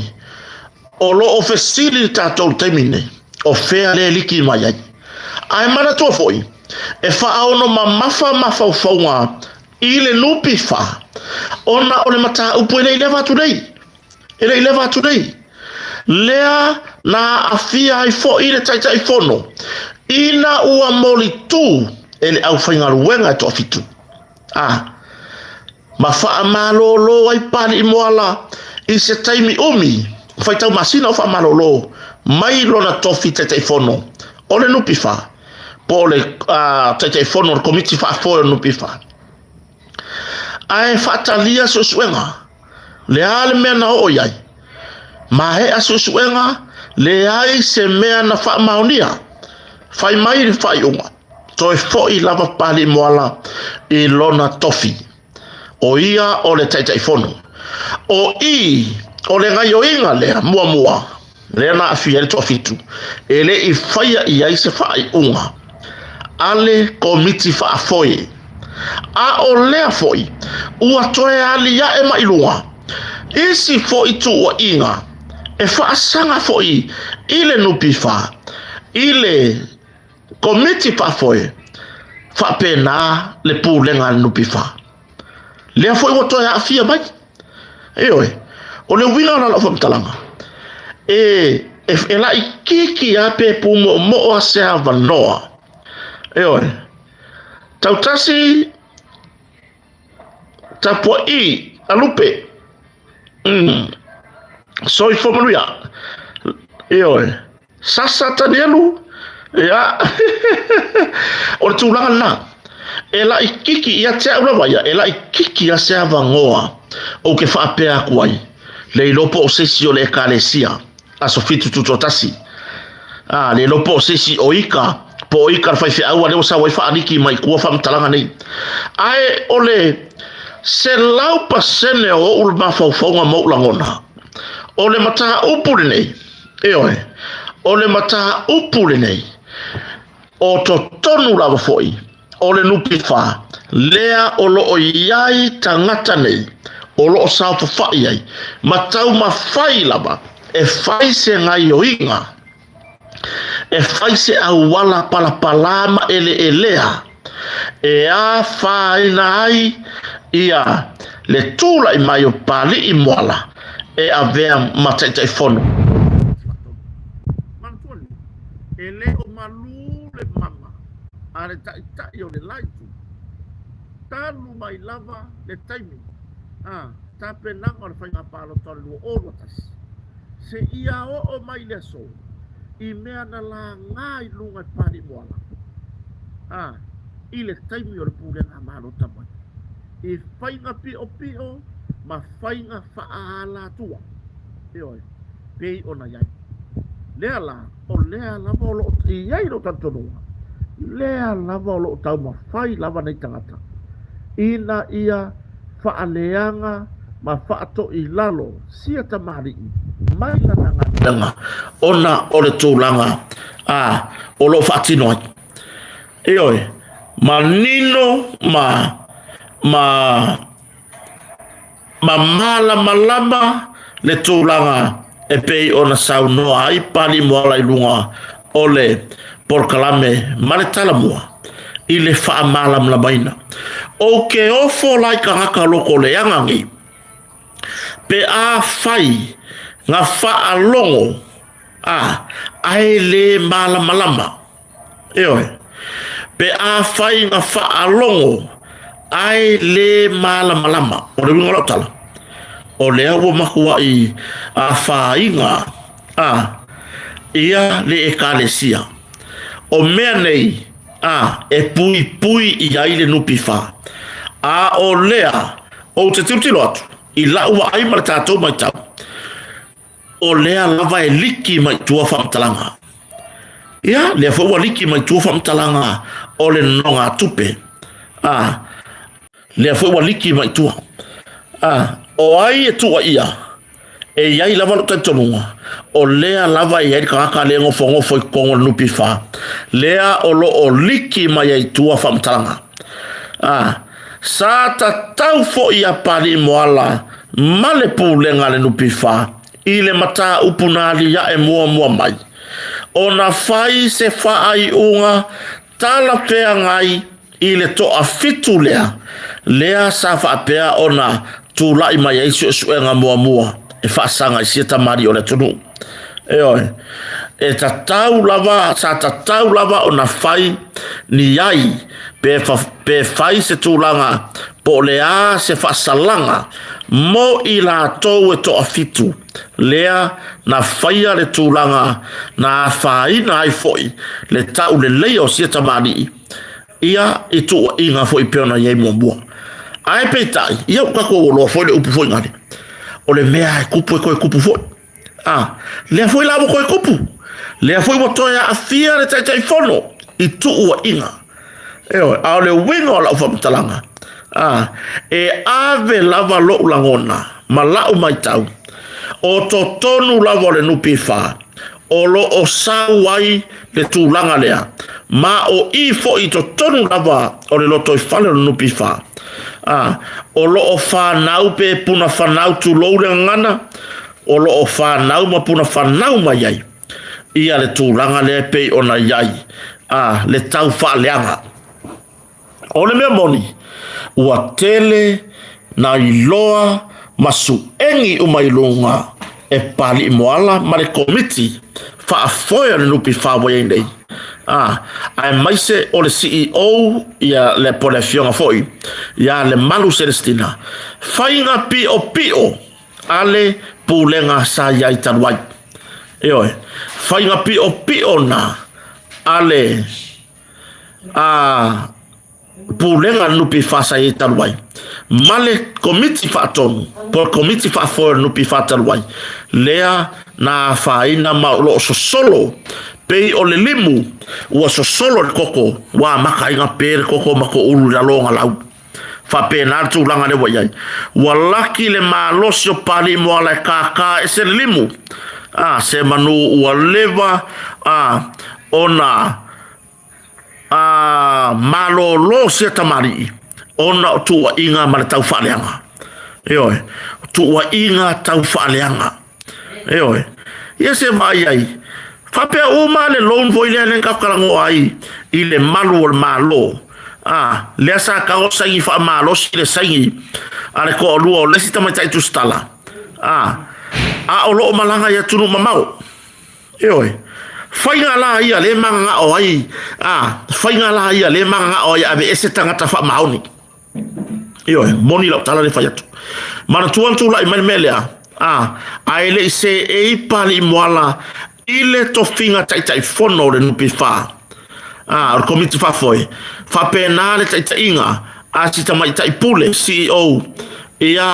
o lo o fesili le tatou i le taimi lenei, o fea lea e liki mai ai? Ae manatua foi, e faaono mamafa mafaufauga i le NPF, ona o le mataupu e le i leva atu nei. E le i leva atu nei. Lea na aafia ai foi le Taitaifono ina ua molitū e le aufaigaluega e toafitu. A, ma faamalolo ai Papalii Moala i se taimi umi, faitau masina o faamalolo mai lona tofi Taitaifono o le NPF po o le uh, Taitaifono o le Komiti Faafoe o le NPF. Ae faatalia suesuega, le a le mea na oo i ai? Maea suesuega, leai se mea na faamaonia. Fai mai le faaiuga, toe foi lava Papalii Moala i lona tofi. O ia o le Taitaifono. O i, o le gaioiga lea, muamua, lea na aafia ai le toafitu, e le i faia i ai se faaiuga a le Komiti Faafoe. A o lea foi, ua toe aliae mai luga isi foi tuuaiga e faasaga foi i le NPF, i le Komiti Faafoe, faapena le pulega a le NPF. Lea foi ua toe aafia mai. Ioe, o le uiga o la lau faamatalaga, e, e, e laitiiti lava pe pumoomoo a se avanoa. Ioe, tautasi tapua'i alupe. Mm. Soifua manuia. Ioe. Sasa Tanielu, ia, o le tulaga lena. E laʻikiki ia te au lava ia, e laʻikiki a se avanoa ou ke faapea atu ai, le iloa po o se isi o le Ekalesia, aso fitu tutoatasi. A, le iloa po o se isi o ika, po o ika le faifeau a lea ua sau ai faaliki mai tua faamatalaga nei. Ae o le 100% o ou mafaufauga ma ou lagona, o le mataupu lenei, Ioe, o le mataupu lenei, o totonu lava foi o le NPF, lea o lo o i ai tagata nei o lo o saofafai ai ma taumafai lava e fai se gaioiga, e fai se auala palapalā ma eleelea e afaina ai ia le tulai mai o Papalii Moala e avea ma Taitaifono. Manatua nei, e le o malū le mama a le Taitai o le la itu, talu mai lava le taimi a tapenaga o le faiga palota o le 2021, seia oo mai i le aso i mea na laga i luga i Papalii Moala, a, i le taimi o le pulega a Malo talu ai, i faiga piʻopiʻo ma faiga faaalatua, ioe, pei ona i ai. Lea la, o lea lava o lo o i ai lou talitonuga, lea lava o lo o taumafai lava nei tagata ina ia faaleaga ma faatoilalo sia tamalii mai lana galuega ona o le tulaga a o lo o faatino ai. Ioe, manino ma ma ma malamalama le tulaga e pei ona saunoa ai Papalii Moala i luga o le polokalame ma le talamua i le faamalamalamaina. Ou ke ofo la i tagata loko leaga nei, pe afai na faalogo a ae le malamalama. Ioe, pe afai na faalogo ae le malamalama. O le uiga o lau tala, o lea ua matuai afaina a ia le Ekalesia. O mea nei a e puipui i ai le NPF. A o lea ou te tilotilo atu i lau vaai ma le tatou matau, o lea lava e liki mai tua faamatalaga. Ia, lea foi ua liki mai tua faamatalaga o le nonogatupe. A, lea foi ua liki mai tua. A, o ai e tuuaia? E i ai lava lou talitonuga, o lea lava e i ai le tagata lea e nofonofo i totonu o le NPF, lea o lo o liki mai ai tua faamatalaga. A, sa tatau foi ia Papalii Moala ma le pulega a le NPF i le mataupu na aliae muamua mai, ona fai se faaiuga talafeagai i le toafitu lea, lea sa faapea ona tulai mai ai suesuega muamua e faasaga i sia tamalii o le atunuu. Ioe, e tatau lava, sa tatau lava ona fai ni ai pe, fa, pe fai se tulaga po o le a se faasalaga mo i latou e toafitu lea na faia le tulaga na afaina ai foi le tauleleia o sia tamalii ia i tuuaiga foi pei ona i ai muamua. Ae peitai, ia ua tatou oloa foi le upu foi gale, o le mea e kupu e toe kupu foi. A, lea foi la ua toe kupu, lea foi ua toe aafia le Taitaifono i tuuaiga. Ioe, a o le uiga o lau faamatalaga, a, e ave lava lou lagona ma lau matau, o totonu lava o le NPF, o lo o sau ai le tulaga lea, ma o i foi i totonu lava o le lotoifale o le NPF, a, o lo o fanau pe puna fanau tulou le gagana, o lo o fanau ma puna fanau mai ai ia le tulaga lea e pei ona i ai a, le tau faaleaga. O le mea moni, ua tele na iloa ma suegi uma i luga e Papalii Moala ma le Komiti Faafoe o le NPF ua i ai nei, a, aemaise o le CEO ia le po o le afioga foi ia Lemalu Celestina, faiga piopio a le Pulega sa i ai talu ai. Ioe, faiga piopio na a le a Pulega a le NPF sa i ai talu ai, ma le Komiti Faatonu po o le Komiti Faafoe o le NPF talu ai, lea na afaina ma o lo o sosolo pei o le limu ua sosolo le koko ua amata ai ona pe le koko ma toulu i lalo ona lau. Faapena le tulaga lea ua i ai. Ua laki le malosi o Papalii Moala e kākā ese le limu, a se manu ua leva a ona a malōlō sia tamalii ona o tuuaiga ma le tau faaleaga. Ioe, tuuaiga tau faaleaga. Ioe, ia se vaai ai. Faapea uma le loan foi lea lea na tatou talanoa ai i le malu o le Malo. A, lea sa tago saini faamalosi le saini a le toalua o le isi tamaitai tusitala. A, a o lo o malaga i atunuu mamao. Ioe. Faiga la ia le mananao ai, a, faiga la ia le mananao ai aveese tagata faamaoni. Ioe, moni lau tala le fai atu. Manatua na tulai mai le mea lea, a, ae le i seei Papalii Moala i le tofiga Taitaifono o le NPF, a, o le Komiti Faafoe, faapena le taitaiga a si tamaitai pule, CEO, ia,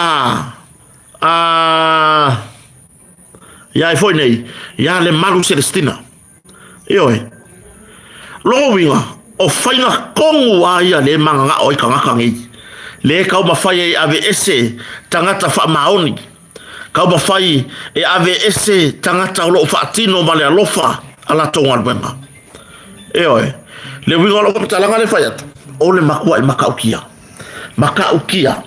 a, Ia ai foi nei, ia Lemalu Celestina. Ioe. Lona uiga, o faiga tonu a ia le mananao ai tagata nei. Le taumafai ai e aveese tagata faamaoni. Taumafai e aveese tagata o lo o faatino ma le alofa a latou galuega. Ioe. Le uiga o lau faamatalaga lea e fai atu, o le matuai matautia. Matautia.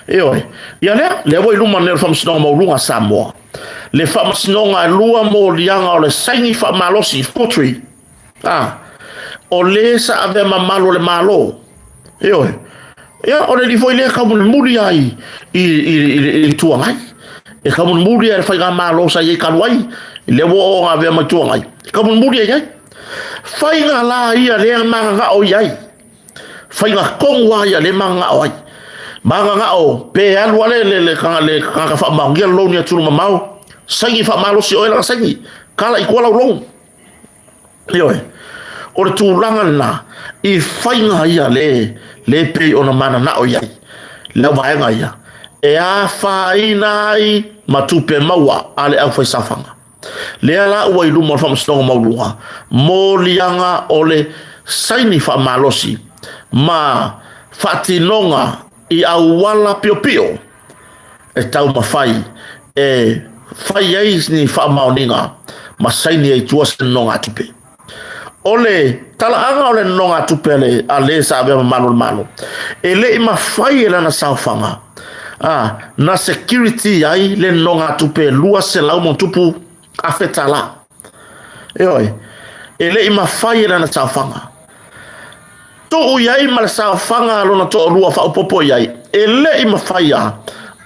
Ioe. Ia lea, lea ua i luma nei o le Faamasinoga Maualuga a Samoa, le faamasinoga e lua moliaga o le saini faamalosi, forgery. A, o le sa avea mamalu o le Malo, ioe, ia, o le alii foi lea e taumolimoli lava i, i, i, i, i le Itu Agai. E taumolimoli lava i le faigamalo sa i ai talu ai, lea ua oo ina avea ma Itu Agai, e taumolimoli lava i ai. Faiga la ia lea e mananao i ai. Faiga tonu lava ia lea e mananao ai. Mananao pe alu lava le, le, le, le tagata faamaonia le loan i atunuu mamao, saini faamalosi oe lana saini, kala i tua lau loan. Ioe. O le tulaga lena i faiga ia le, le pei ona mananao i ai le vaega ia e afaina ai ma tupe maua a le aufaisaofaga. Lea la ua i luma o le Faamasinoga Maualuga moliaga o le saini faamalosi ma faatinoga i auala piopio e taumafai e fai ai ni faamaoniga ma saini ai i tua se nonogatupe. O le talaaga o le nonogatupe a le, a le sa avea ma Malo o le Malo, e le i mafai e lana saofaga a, na security ai le nonogatupe e 200 ma tupu afe tala. Ioe, e le i mafai e lana saofaga. Tuu i ai ma le saofaga a lona toalua faaopoopo i ai, e le i mafai a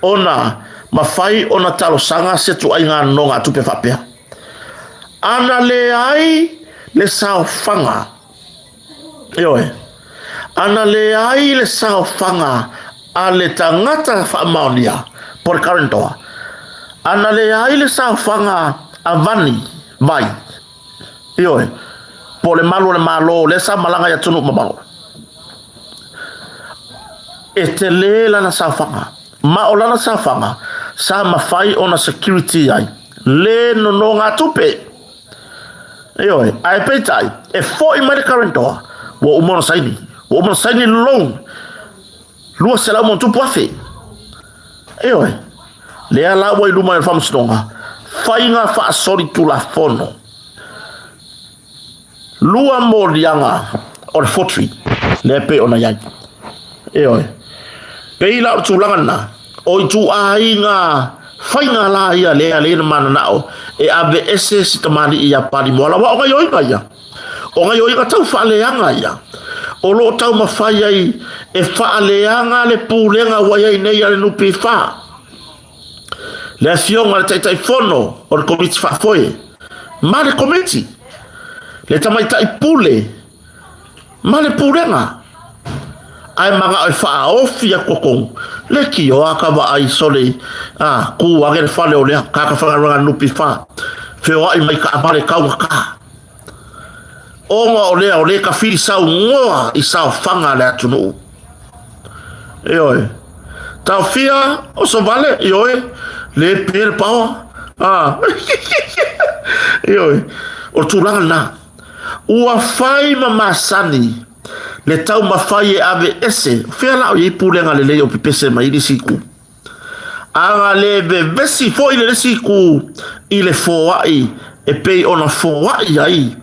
ona mafai ona talosaga se tuaiga nonogatupe faapea. Ana leai le saofaga, ioe, ana leai le saofaga a le tagata faamaonia, po o le guarantor, ana leai le saofaga a Vani Vai, ioe, po o le malu o le Malo lea sa malaga i atunuu mamao, e tele lana saofaga. Ma o lana saofaga sa mafai ona security ai le nonogatupe. Ioe, ae peitai, e foi mai le guarantor, ua uma ona saini. Ua uma ona saini le loan, 200 ma tupu afe. Ioe, lea la ua i luma o le faamasinoga, faiga faasolitulafono. Lua moliaga o le forgery lea e pei ona i ai. Ioe. Pei la o le tulaga lena, o ituaiga faiga la ia lea lea na mananao e aveese si tamalii ia Palimoala, aua o gaioiga ia. O gaioiga tau faaleaga ia. O lo o taumafai ai e faaleaga le pulega ua i ai nei a le NPF. Le afioga i le Taitaifono o le Komiti Faafoe ma le Komiti, le Tamaitai Pule ma le Pulega, ae manao e faaofi atu totonu le tioa ka vaai sole a ku age le fale o lea tagata faigaluega a le NPF feoai mai taavale taugata ona o lea o lea tafili saunoa i saofaga a le atunuu. Ioe. Taofia o Sovale, ioe, le pe le paoa. Ah. Ioe. O le tulaga lena. Ua fai ma masani le taumafai e ave ese. Fea la o i ai pulega lelei o pepese mai i le isi itu. Aga le vevesi foi le isi itu i le foai e pei ona foai ai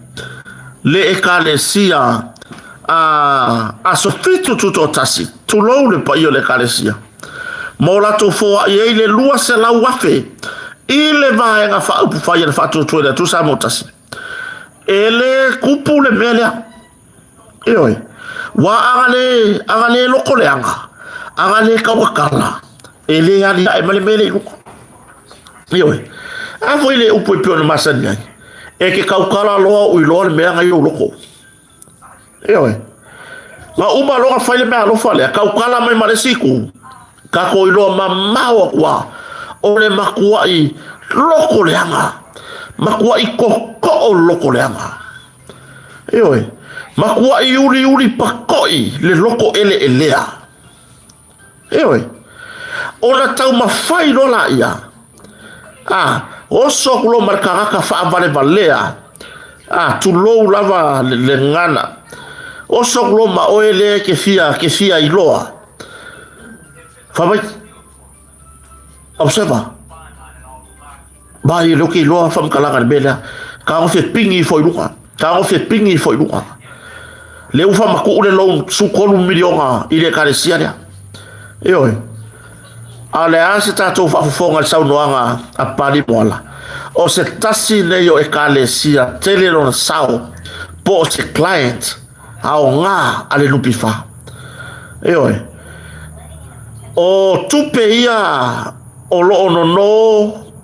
le ekalesia a aso fitu tutoatasi, tulou le paia o le ekalesia, ma o latou foai ai le 200,000 i le vaega faaupufai a le Faatuatua i le Atua Samoa Tasi. E le kupu le mea lea. Ioe. Ua aga le, aga le loko leaga, aga le kauakala, e le aliae ma le mea le i luga. Ioe. A foi le upu e pei ona masani ai, e ke kaukala loa ui loa le mea ngai lou loko. Ioe. Na uma loa fai le mea alofa lea, kaukala mai ma le isi itu, Kako iloa mamao aku a o le makuaʻi loko leaga, makuaʻi kokoʻo loko leaga. Ioe, makuaʻi uliuli pakoʻi le loko ʻeleʻelea. Ioe, ona taumafai loa laia, a oso aku loa ma le kanaka faavalevalea, a tulou lava le, le gana. Oso aku loa ma oe lea ke fia, ke fia iloa. Fai mai, observer, mai e loke iloa whamkalaga le mea lea, ka ngofe pingi ifo i luga, ka ngofe pingi ifo i luga. Le ufa maku'u le loan su kolu miliona i le ekalesia lea. Ioe. A o le a se tatou faafofoga i le saunoaga a Pali Moala, o se tasi nei o ekalesia tele lona sao. po o se client aoga a le NPF. Ioe. O tupe ia o lo o nono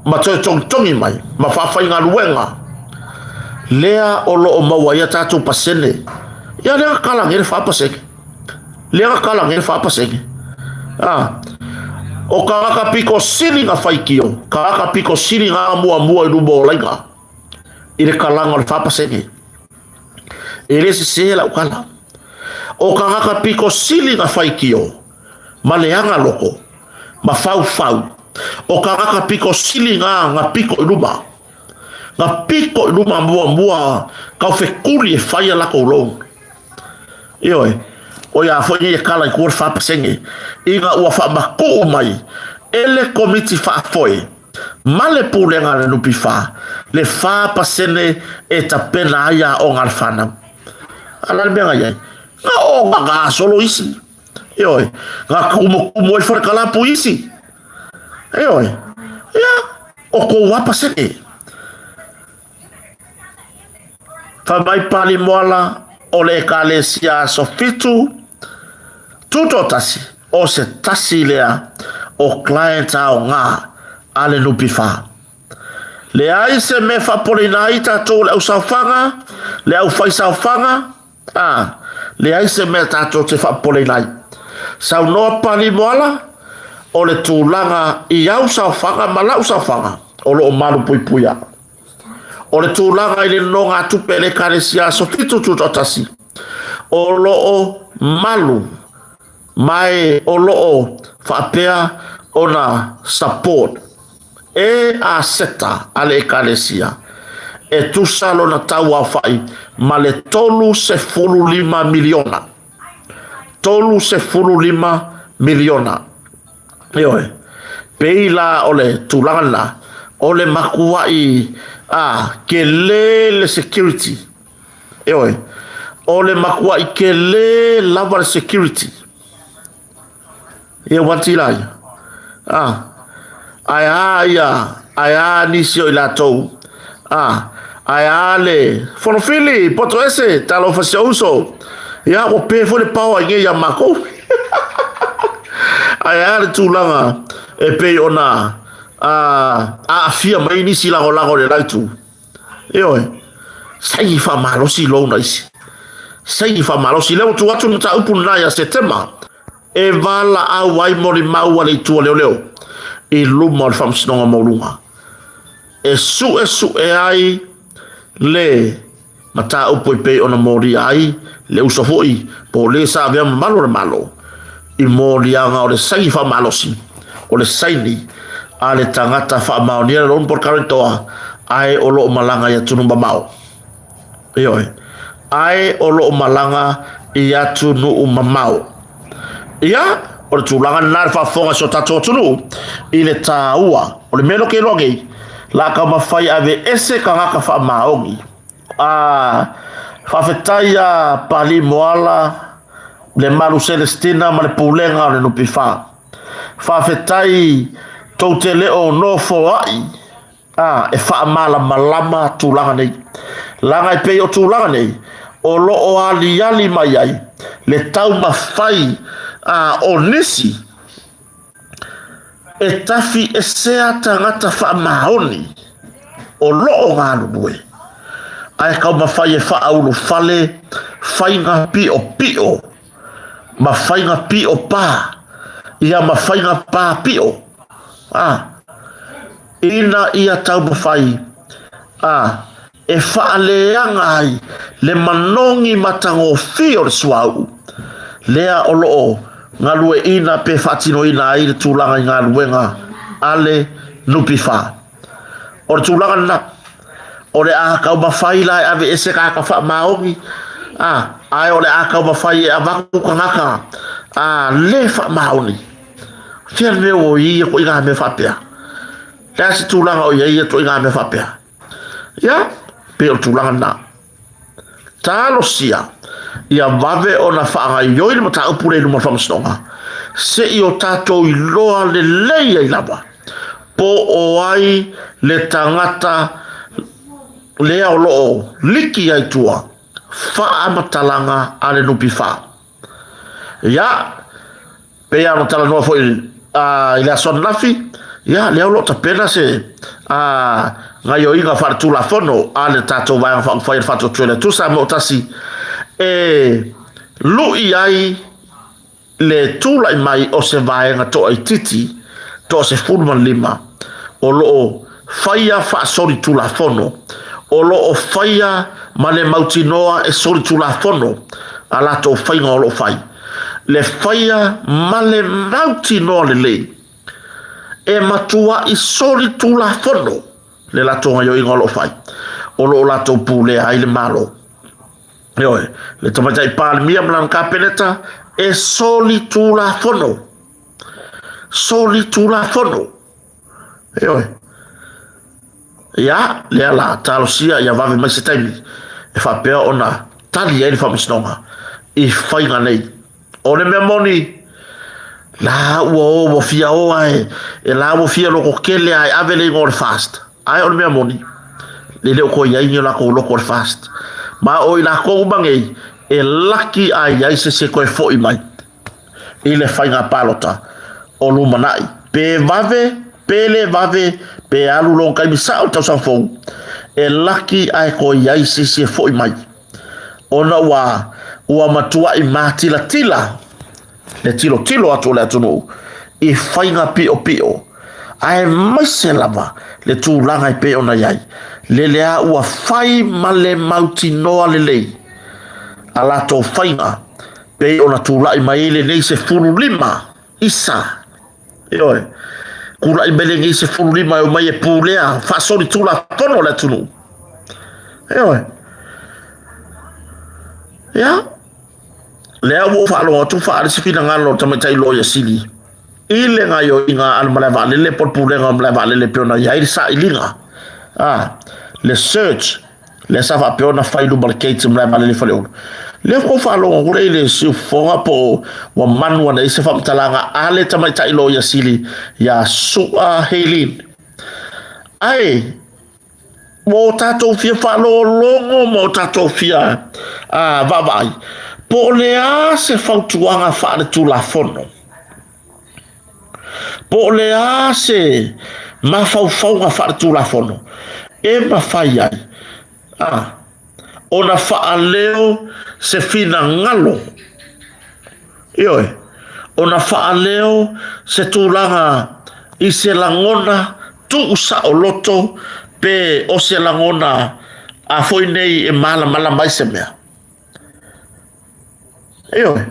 ma toe togitogi mai ma faafaigaluega lea o lo o maua ai a tatou pasene. Ia lea na tala nei le 4%. Lea na tala nei le 4%. Ah. O tagata pito sili na faitio, tagata pito sili na muamua i luma o laina i le talaga o le 4%. E le sese lau tala. O tagata pito sili na faitio ma le aga loko, ma faufau. O tagata pito sili na na pito i luma. Na pito i luma muamua kau fekuli e fai a lakou loan. Ioe, o ia foi nei e kala i tua le 4% ina ua faamatuu mai e le Komiti Faafoe ma le Pulega a le NPF le 4% e tapena ai aoga a le fanau. A o le a le mea na i ai? Na oga gasolo isi. Ioe, na tumutumu ai falekalapu isi. Ioe, ia, o kou lava pasene. Fai mai Palimoala o le Ekalesia Aso Fitu, Tutoatasi, o se tasi lea o client aoga a le NPF. Leai se mea e faapoleina ai tatou le ausaofaga, le aufaisaofaga, a, leai se mea tatou te faapoleina ai. Saunoa Palimoala, o le tulaga i au saofaga ma lau saofaga o lo o malupuipuia. O le tulaga i le nonogatupe a le Ekalesia Aso Fitu Tutoatasi, o lo o malu ma e o lo o faapea ona support e aseta a le Ekalesia e tusa lona tauaofai ma le $35 miliona. $35 miliona. Ioe. Pei la o le tulaga lena, o le matuai a tele le security. Ioe. O le matuai tele lava le security. Ia ua tila ia. Ah. Ae a ia, ae a nisi o i latou. Ah. Ae a le Fonofili, poto ese, talofa si ou uso. Ia, ua pe foi le paoa i nei ia makou. Ae a le tulaga e pei ona aafia mai nisi lagolago i le la itu. Ioe, saini faamalosi loan a isi. Saini faamalosi. Lea ua tuu atu le mataupu lena ia Setema e valaau ai molimau a le itu a leoleo i luma o le Faamasinoga Maualuga e suesue ai le mataupu e pei ona molia ai le uso foi po o le sa avea mamalu o le Malo i moliaga o le saini faamalosi o le saini a le tagata faamaonia le loan po o le guarantor ae o lo o malaga i atunuu mamao. Ioe. Ae o lo o malaga i atunuu mamao. Ia, o le tulaga lena le faafofoga i so tatou atunuu i le taua o le mea lea ou te iloa nei, la taumafai e aveese tagata faamaoni. A faafetai ia Pali Moala, Lemalu Celestina ma le Pulega o le NPF. Faafetai tou te le o nofoai a, e faamalamalama tulaga nei. Leaga e pei o tulaga nei, o lo o aliali mai ai le taumafai a, o nisi e tafiesea tagata faamaoni o lo o galulue, ae taumafai e faaulufale faiga piopio ma faiga pio pā, ia ma faiga pā pio, a, ina ia taumafai a e faaleaga ai le manogi matagofie o le suauu lea o lo o galueaiina pe faatinoina ai le tulaga i galuega a le NPF. O le tulaga lena, o le a taumafai la e aveese tagata faamaoni, a, ae o le a taumafai e avatu tagata a le faamaoni. Fea le mea ua i ai ia ituaiga mea faapea? Le a se tulaga o i ai ia ituaiga mea faapea? Ia, pei o le tulaga lena. Talosia ia vave ona faagaoioi le mataupu lea i luma o le faamasinoga, se i o tatou iloa lelei ai lava po o ai le tagata lea o lo o liki ai tua. faamatalaga a le NPF. Ia, pei lava ona talanoa foi i le aso ananafi, ia, lea o lo o tapena se gaioiga faaletulafono a le tatou Vaega Faaupufai a le Faatuatua i le Atua Samoa Tasi e lui ai le tulai mai o se vaega toaitiiti toa-15 o lo o faia faasolitulafono, o lo o faia ma le mautinoa e solitulafono a latou faiga o lo o fai, le faia ma le mautinoa lelei e matuai solitulafono le latou gaioiga o lo o fai, o lo o latou pulea ai le Malo. Ioe, le Tamaitai Palemia ma lana Kapeneta e solitulafono. Solitulafono. Ioe. Ia, lea la, talosia ia vave mai se taimi e faapea ona tali ai le faamasinoga i faiga nei. O le mea moni, la ua o ua fia o ae, e la ua fia loko kele ae ave le igoa o le fast. Ae o le mea moni, e le o toe i ai ni o latou loko o le fast. Ma o i latou uma nei, e laki a i ai se se toe foi mai i le faiga palota o lumanai. Pe vave, pe le vave, pe alu lona taimi sao i le tausaga fou, e laki ae toe i ai se isi e foi mai. Ona ua, ua matuai matilatila le tilotilo atu o le atunuu i faiga piopio, aemaise lava le tulaga e pei ona i ai, lele a ua fai ma le mautinoa lelei a latou faiga pei ona tulai mai ai lenei 15 isa. Ioe, tulai mai lenei 15 e omai e pulea faasolitulafono le atunuu. Ioe. Ia, lea ua ou faalogo atu faaali se finagalo o le tamaitai loia sili i le gaoioiga a le malae vaalele po o le pulega o le malae vaalele pei ona i ai le sailiga, a, le search lea sa faapea ona fai i luma o le gate o le malae vaalele i Faleolo. Lea ua ou faalogo atu lea i le siufofoga po o ua manu ane ai se faamatalaga a le tamaitai loia sili ia Sua Heilin. Ae Ua o tatou fia faalogologo ma o tatou fia vaavaai, po o le a se fautuaga faaletulafono, po o le a se mafaufauga faaletulafono e mafai ai ona faaleo se finagalo, ioe, ona faaleo se tulaga i se lagona tuusaoloto pe o se lagona a foi nei e malamalama ai se mea. Ioe.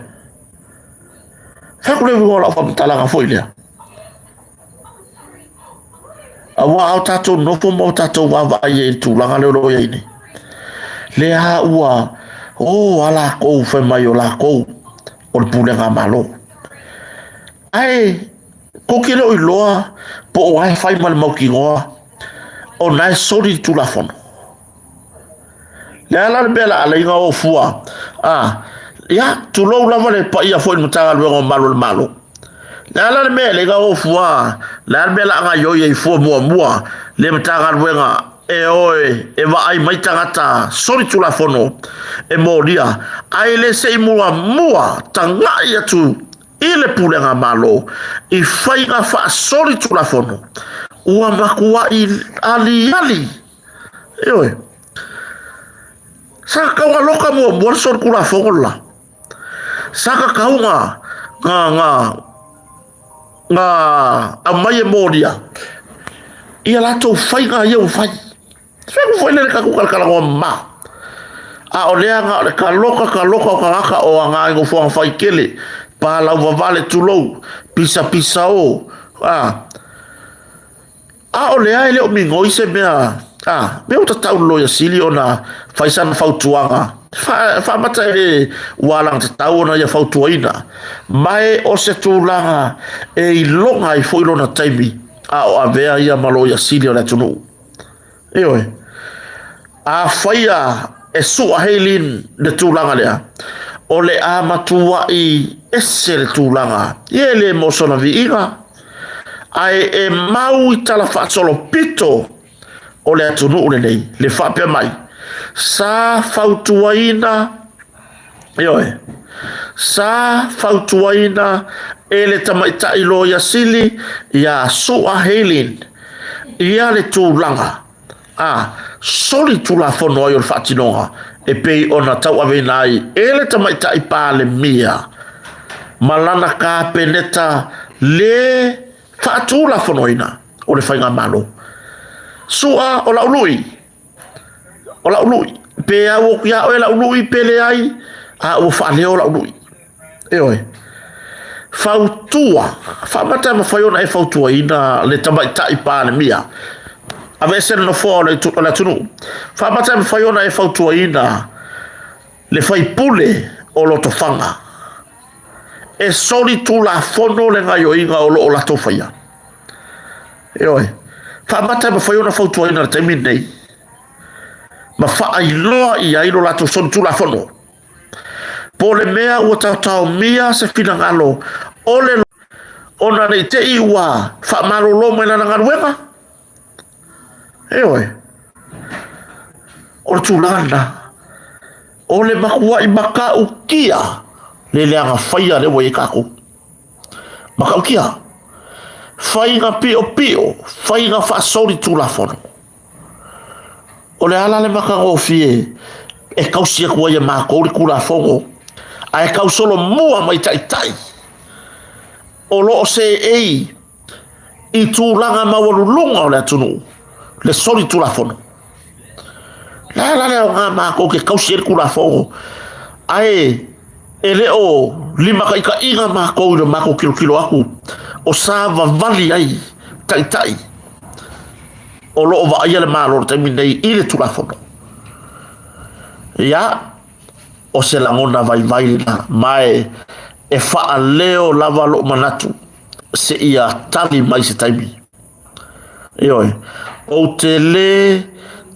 Fai atu le uiga o lau faamatalaga foi lea. Aua a o tatou nofo ma o tatou vaavaai ai i le tulaga lea o lo o i ai nei. Lea ua o a lakou fai mai o lakou o le pulega a Malo. Ae kou te le o iloa po o a e fai ma le mautinoa ona e soli le Tulafono. Le a la le mea la alai na o fua, a, ia, tulou lava le paia foi i le Matagaluega o Malu o le Malo. Le a la le mea le na o fua, le a le mea la gaioi ai fua muamua le Matagaluega e oe e vaai mai tagata soli Tulafono e molia, ae le se i muamua tagai atu i le Pulega a Malo i faiga faasolitulafono ua matuai aliali. Ioe. Sa tatau ona loka muamua le solitulafono le la. Sa tatau ona na na na aumai e molia ia latou faiga ia ua fai. Fai foi lele tatou talatalanoa mama. A o lea na o le taloka taloka o tagata o aga i nofoaga faitele, palauvavale tulou, pisapisa o, a. A o lea e le o migoi se mea, a, mea ua tatau le loia sili ona fai sana fautuaga, faamata e le ua alagatatau ona ia fautuaina, ma e o se tulaga e iloga ai foi lona taimi a o avea ia ma loia sili o le atunuu. Ioe. Afai a e sua Heilin le tulaga lea, o le a matuai ese le tulaga, ia e le mo sona viiga, ae e mau i tala faasolopito o le atunuu lenei, le faapea mai, Sa fautuaina, ioe, sa fautuaina e le Tamaitai Loia Sili ia Sua Heilin ia le tulaga a solitulafono ai o le faatinoga e pei ona tauaveina ai e le Tamaitai Palemia ma lana Kapeneta le faatulafonoina o le Faigamalo. Sua o lau lui, o lau lui, pe au atu ia oe lau lui pe leai, a ua faaleo lau lui. Ioe. Fautua, faamata e mafai ona e fautuaina le Tamaitai Palemia, aveese le nofoa o le atunuu. Faamata e mafai ona e fautuaina le faipule o Lotofaga e solitulafono le gaioiga o lo o latou faia. Ioe. Faamata e mafai ona fautuaina i le taimi lenei ma faailoa i ai lo latou solitulafono. Po o le mea ua taotaomia se finagalo o le ona ne i te i ua faamalolo mai lana galuega. Ioe. O le tulaga lena. O le matuai matautia le leaga faia lea ua i ai tatou. Matautia. Faiga piopio, faiga faasolitulafono. O le a la le matagofie e tausi atu ai e matou le Tulafono, ae tausolomua mai taitai o lo o seei i tulaga maualuluga o le atunuu le solitulafono. Le a la le aoga matou te tausi ai le Tulafono, ae e le o limataitaiina matou i le matou tilotilo atu o savavali ai taitai o lo o vaaia le Malo i le taimi lenei i le Tulafono. Ia, o se lagona vaivai lena, ma e, e faaleo lava lou manatu seia tali mai se taimi. Ioe, ou te lē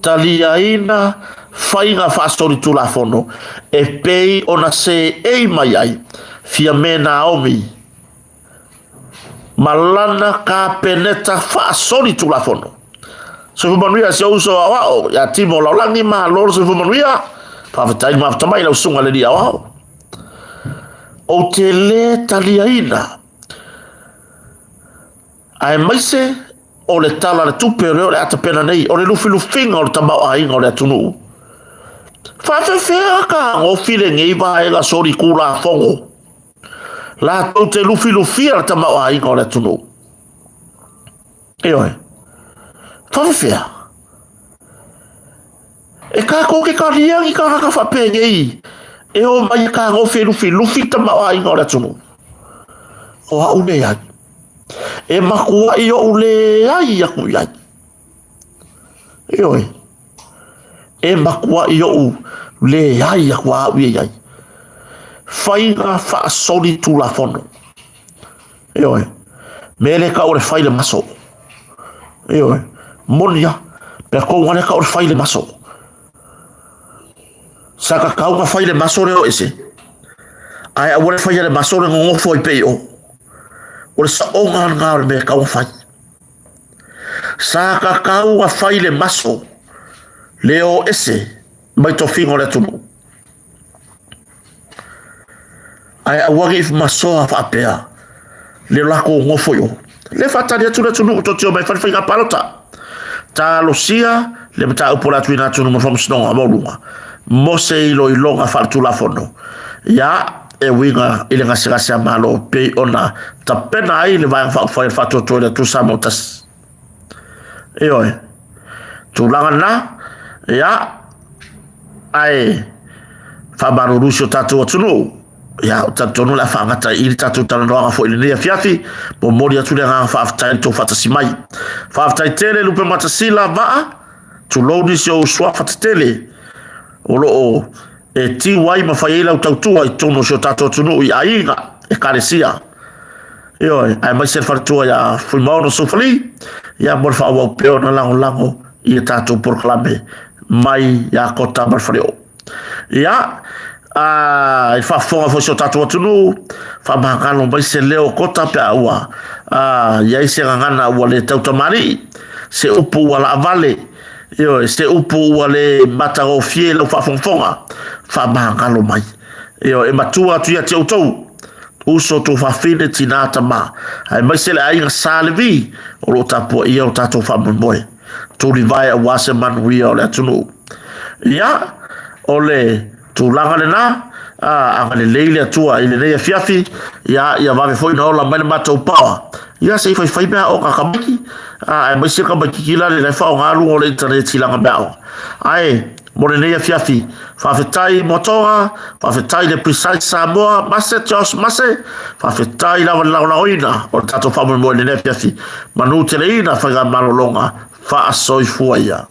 taliaina faiga faasolitulafono e pei ona seei mai ai Fiame Naomi ma lana Kapeneta faasolitulafono. Soifua manuia si ou uso aoao ia Timo Laulagi, malo le soifua manuia. Faafetai le mafuta mai lau susuga le alii aoao. Ou te lē taliaina aemaise o le Tala o le Tupe o lea o le a tapena nei, o le lufilufiga o le tamaoaiga o le atunuu. Faafefea ka gofi lenei vaega solitulafono latou te lufilufia le tamaoaiga o le atunuu? Ioe. Faafefea? E kākou ke talia ni tāngata faapenei e o mai e kāgofi e lufilufi le tamaoaiga o le atunuu. O au leai. E matuai ou leai aku i ai. Ioe. E matuai ou leai aku a au i ai. Faiga faasolitulafono. Ioe. Me le tau o le fai le maso. Ioe. Moni a. Pea kou ngale tau o le fai le maso. Sa ka kau ka fai le maso le o ese. Ae aua le faia le maso le ngongofo ai pei o. O le saoga lena o le mea e tau fai. Sa ka kau ka fai le maso le o ese mai tofiga o le atunuu. Ae aua ne i masoa faapea le lakou nofo i o. Le faatali atu le atunuu tou te omai e fai le faiga palota. Talosia le mataupu o le a tuuina atu i luma o le Faamasinoga Maualuga mo se iloiloga faaletulafono ia e uiga i le gasegase a Malo pei ona tapena ai le Vaega Faaupufai o le Faatuatua i le Atua Samoa Tasi. Ioe, tulaga lena, ia, ae faamalulu si o tatou atunuu, ia, ou te talitonu o le a faagata i i le tatou talanoaga foi i lenei afiafi, momoli atu le agaga faafetai i le tou faatasi mai. Faafetai tele Lupematasila Vaa, tulou nisi o ou suafa tetele o lo o e tiu ai ma fai ai lau tautua i totonu o si o tatou atunuu i aiga, ekalesia. Ioe, aemaise le faletua ia Fuimaono Sufali, ia mo le faaauau pea ona lagolago i a tatou polokalame mai ia Kota ma le Faleoo. Ia, a, i faafofoga foi si o tatou atunuu, faamagalo mai se leo o Kota pe a ua a, i ai se gagana ua le tautamalii, se upu ua laavale, Ioe, se upu ua le matagofie i lau faafogafoga, faamagalo mai. Ioe, e matua atu ia te outou, uso tuafafine, tinā, tamā, aemaise le aiga Sa Levi o lo o tapuaia o tatou faamoemoe. Tulivae aua se manuia o le atunuu. Ia, o le tulaga lena, a, agalelei le Atua i lenei afiafi, ia, ia vave foi ona ola mai le matou paoa, ia se i faifai mea aoga a tamaiti, a, aemaise tamaititi la le faaaoga luga o le initaneti i lana mea aoga. Ae, mo lenei afiafi, faafetai Moatoga, faafetai le Precise Samoa, Mase, Josh Mase, faafetai lava le lagolagoina o le tatou faamoemoe i lenei afiafi. Manu teleina faigamalologa, faasoifua ia.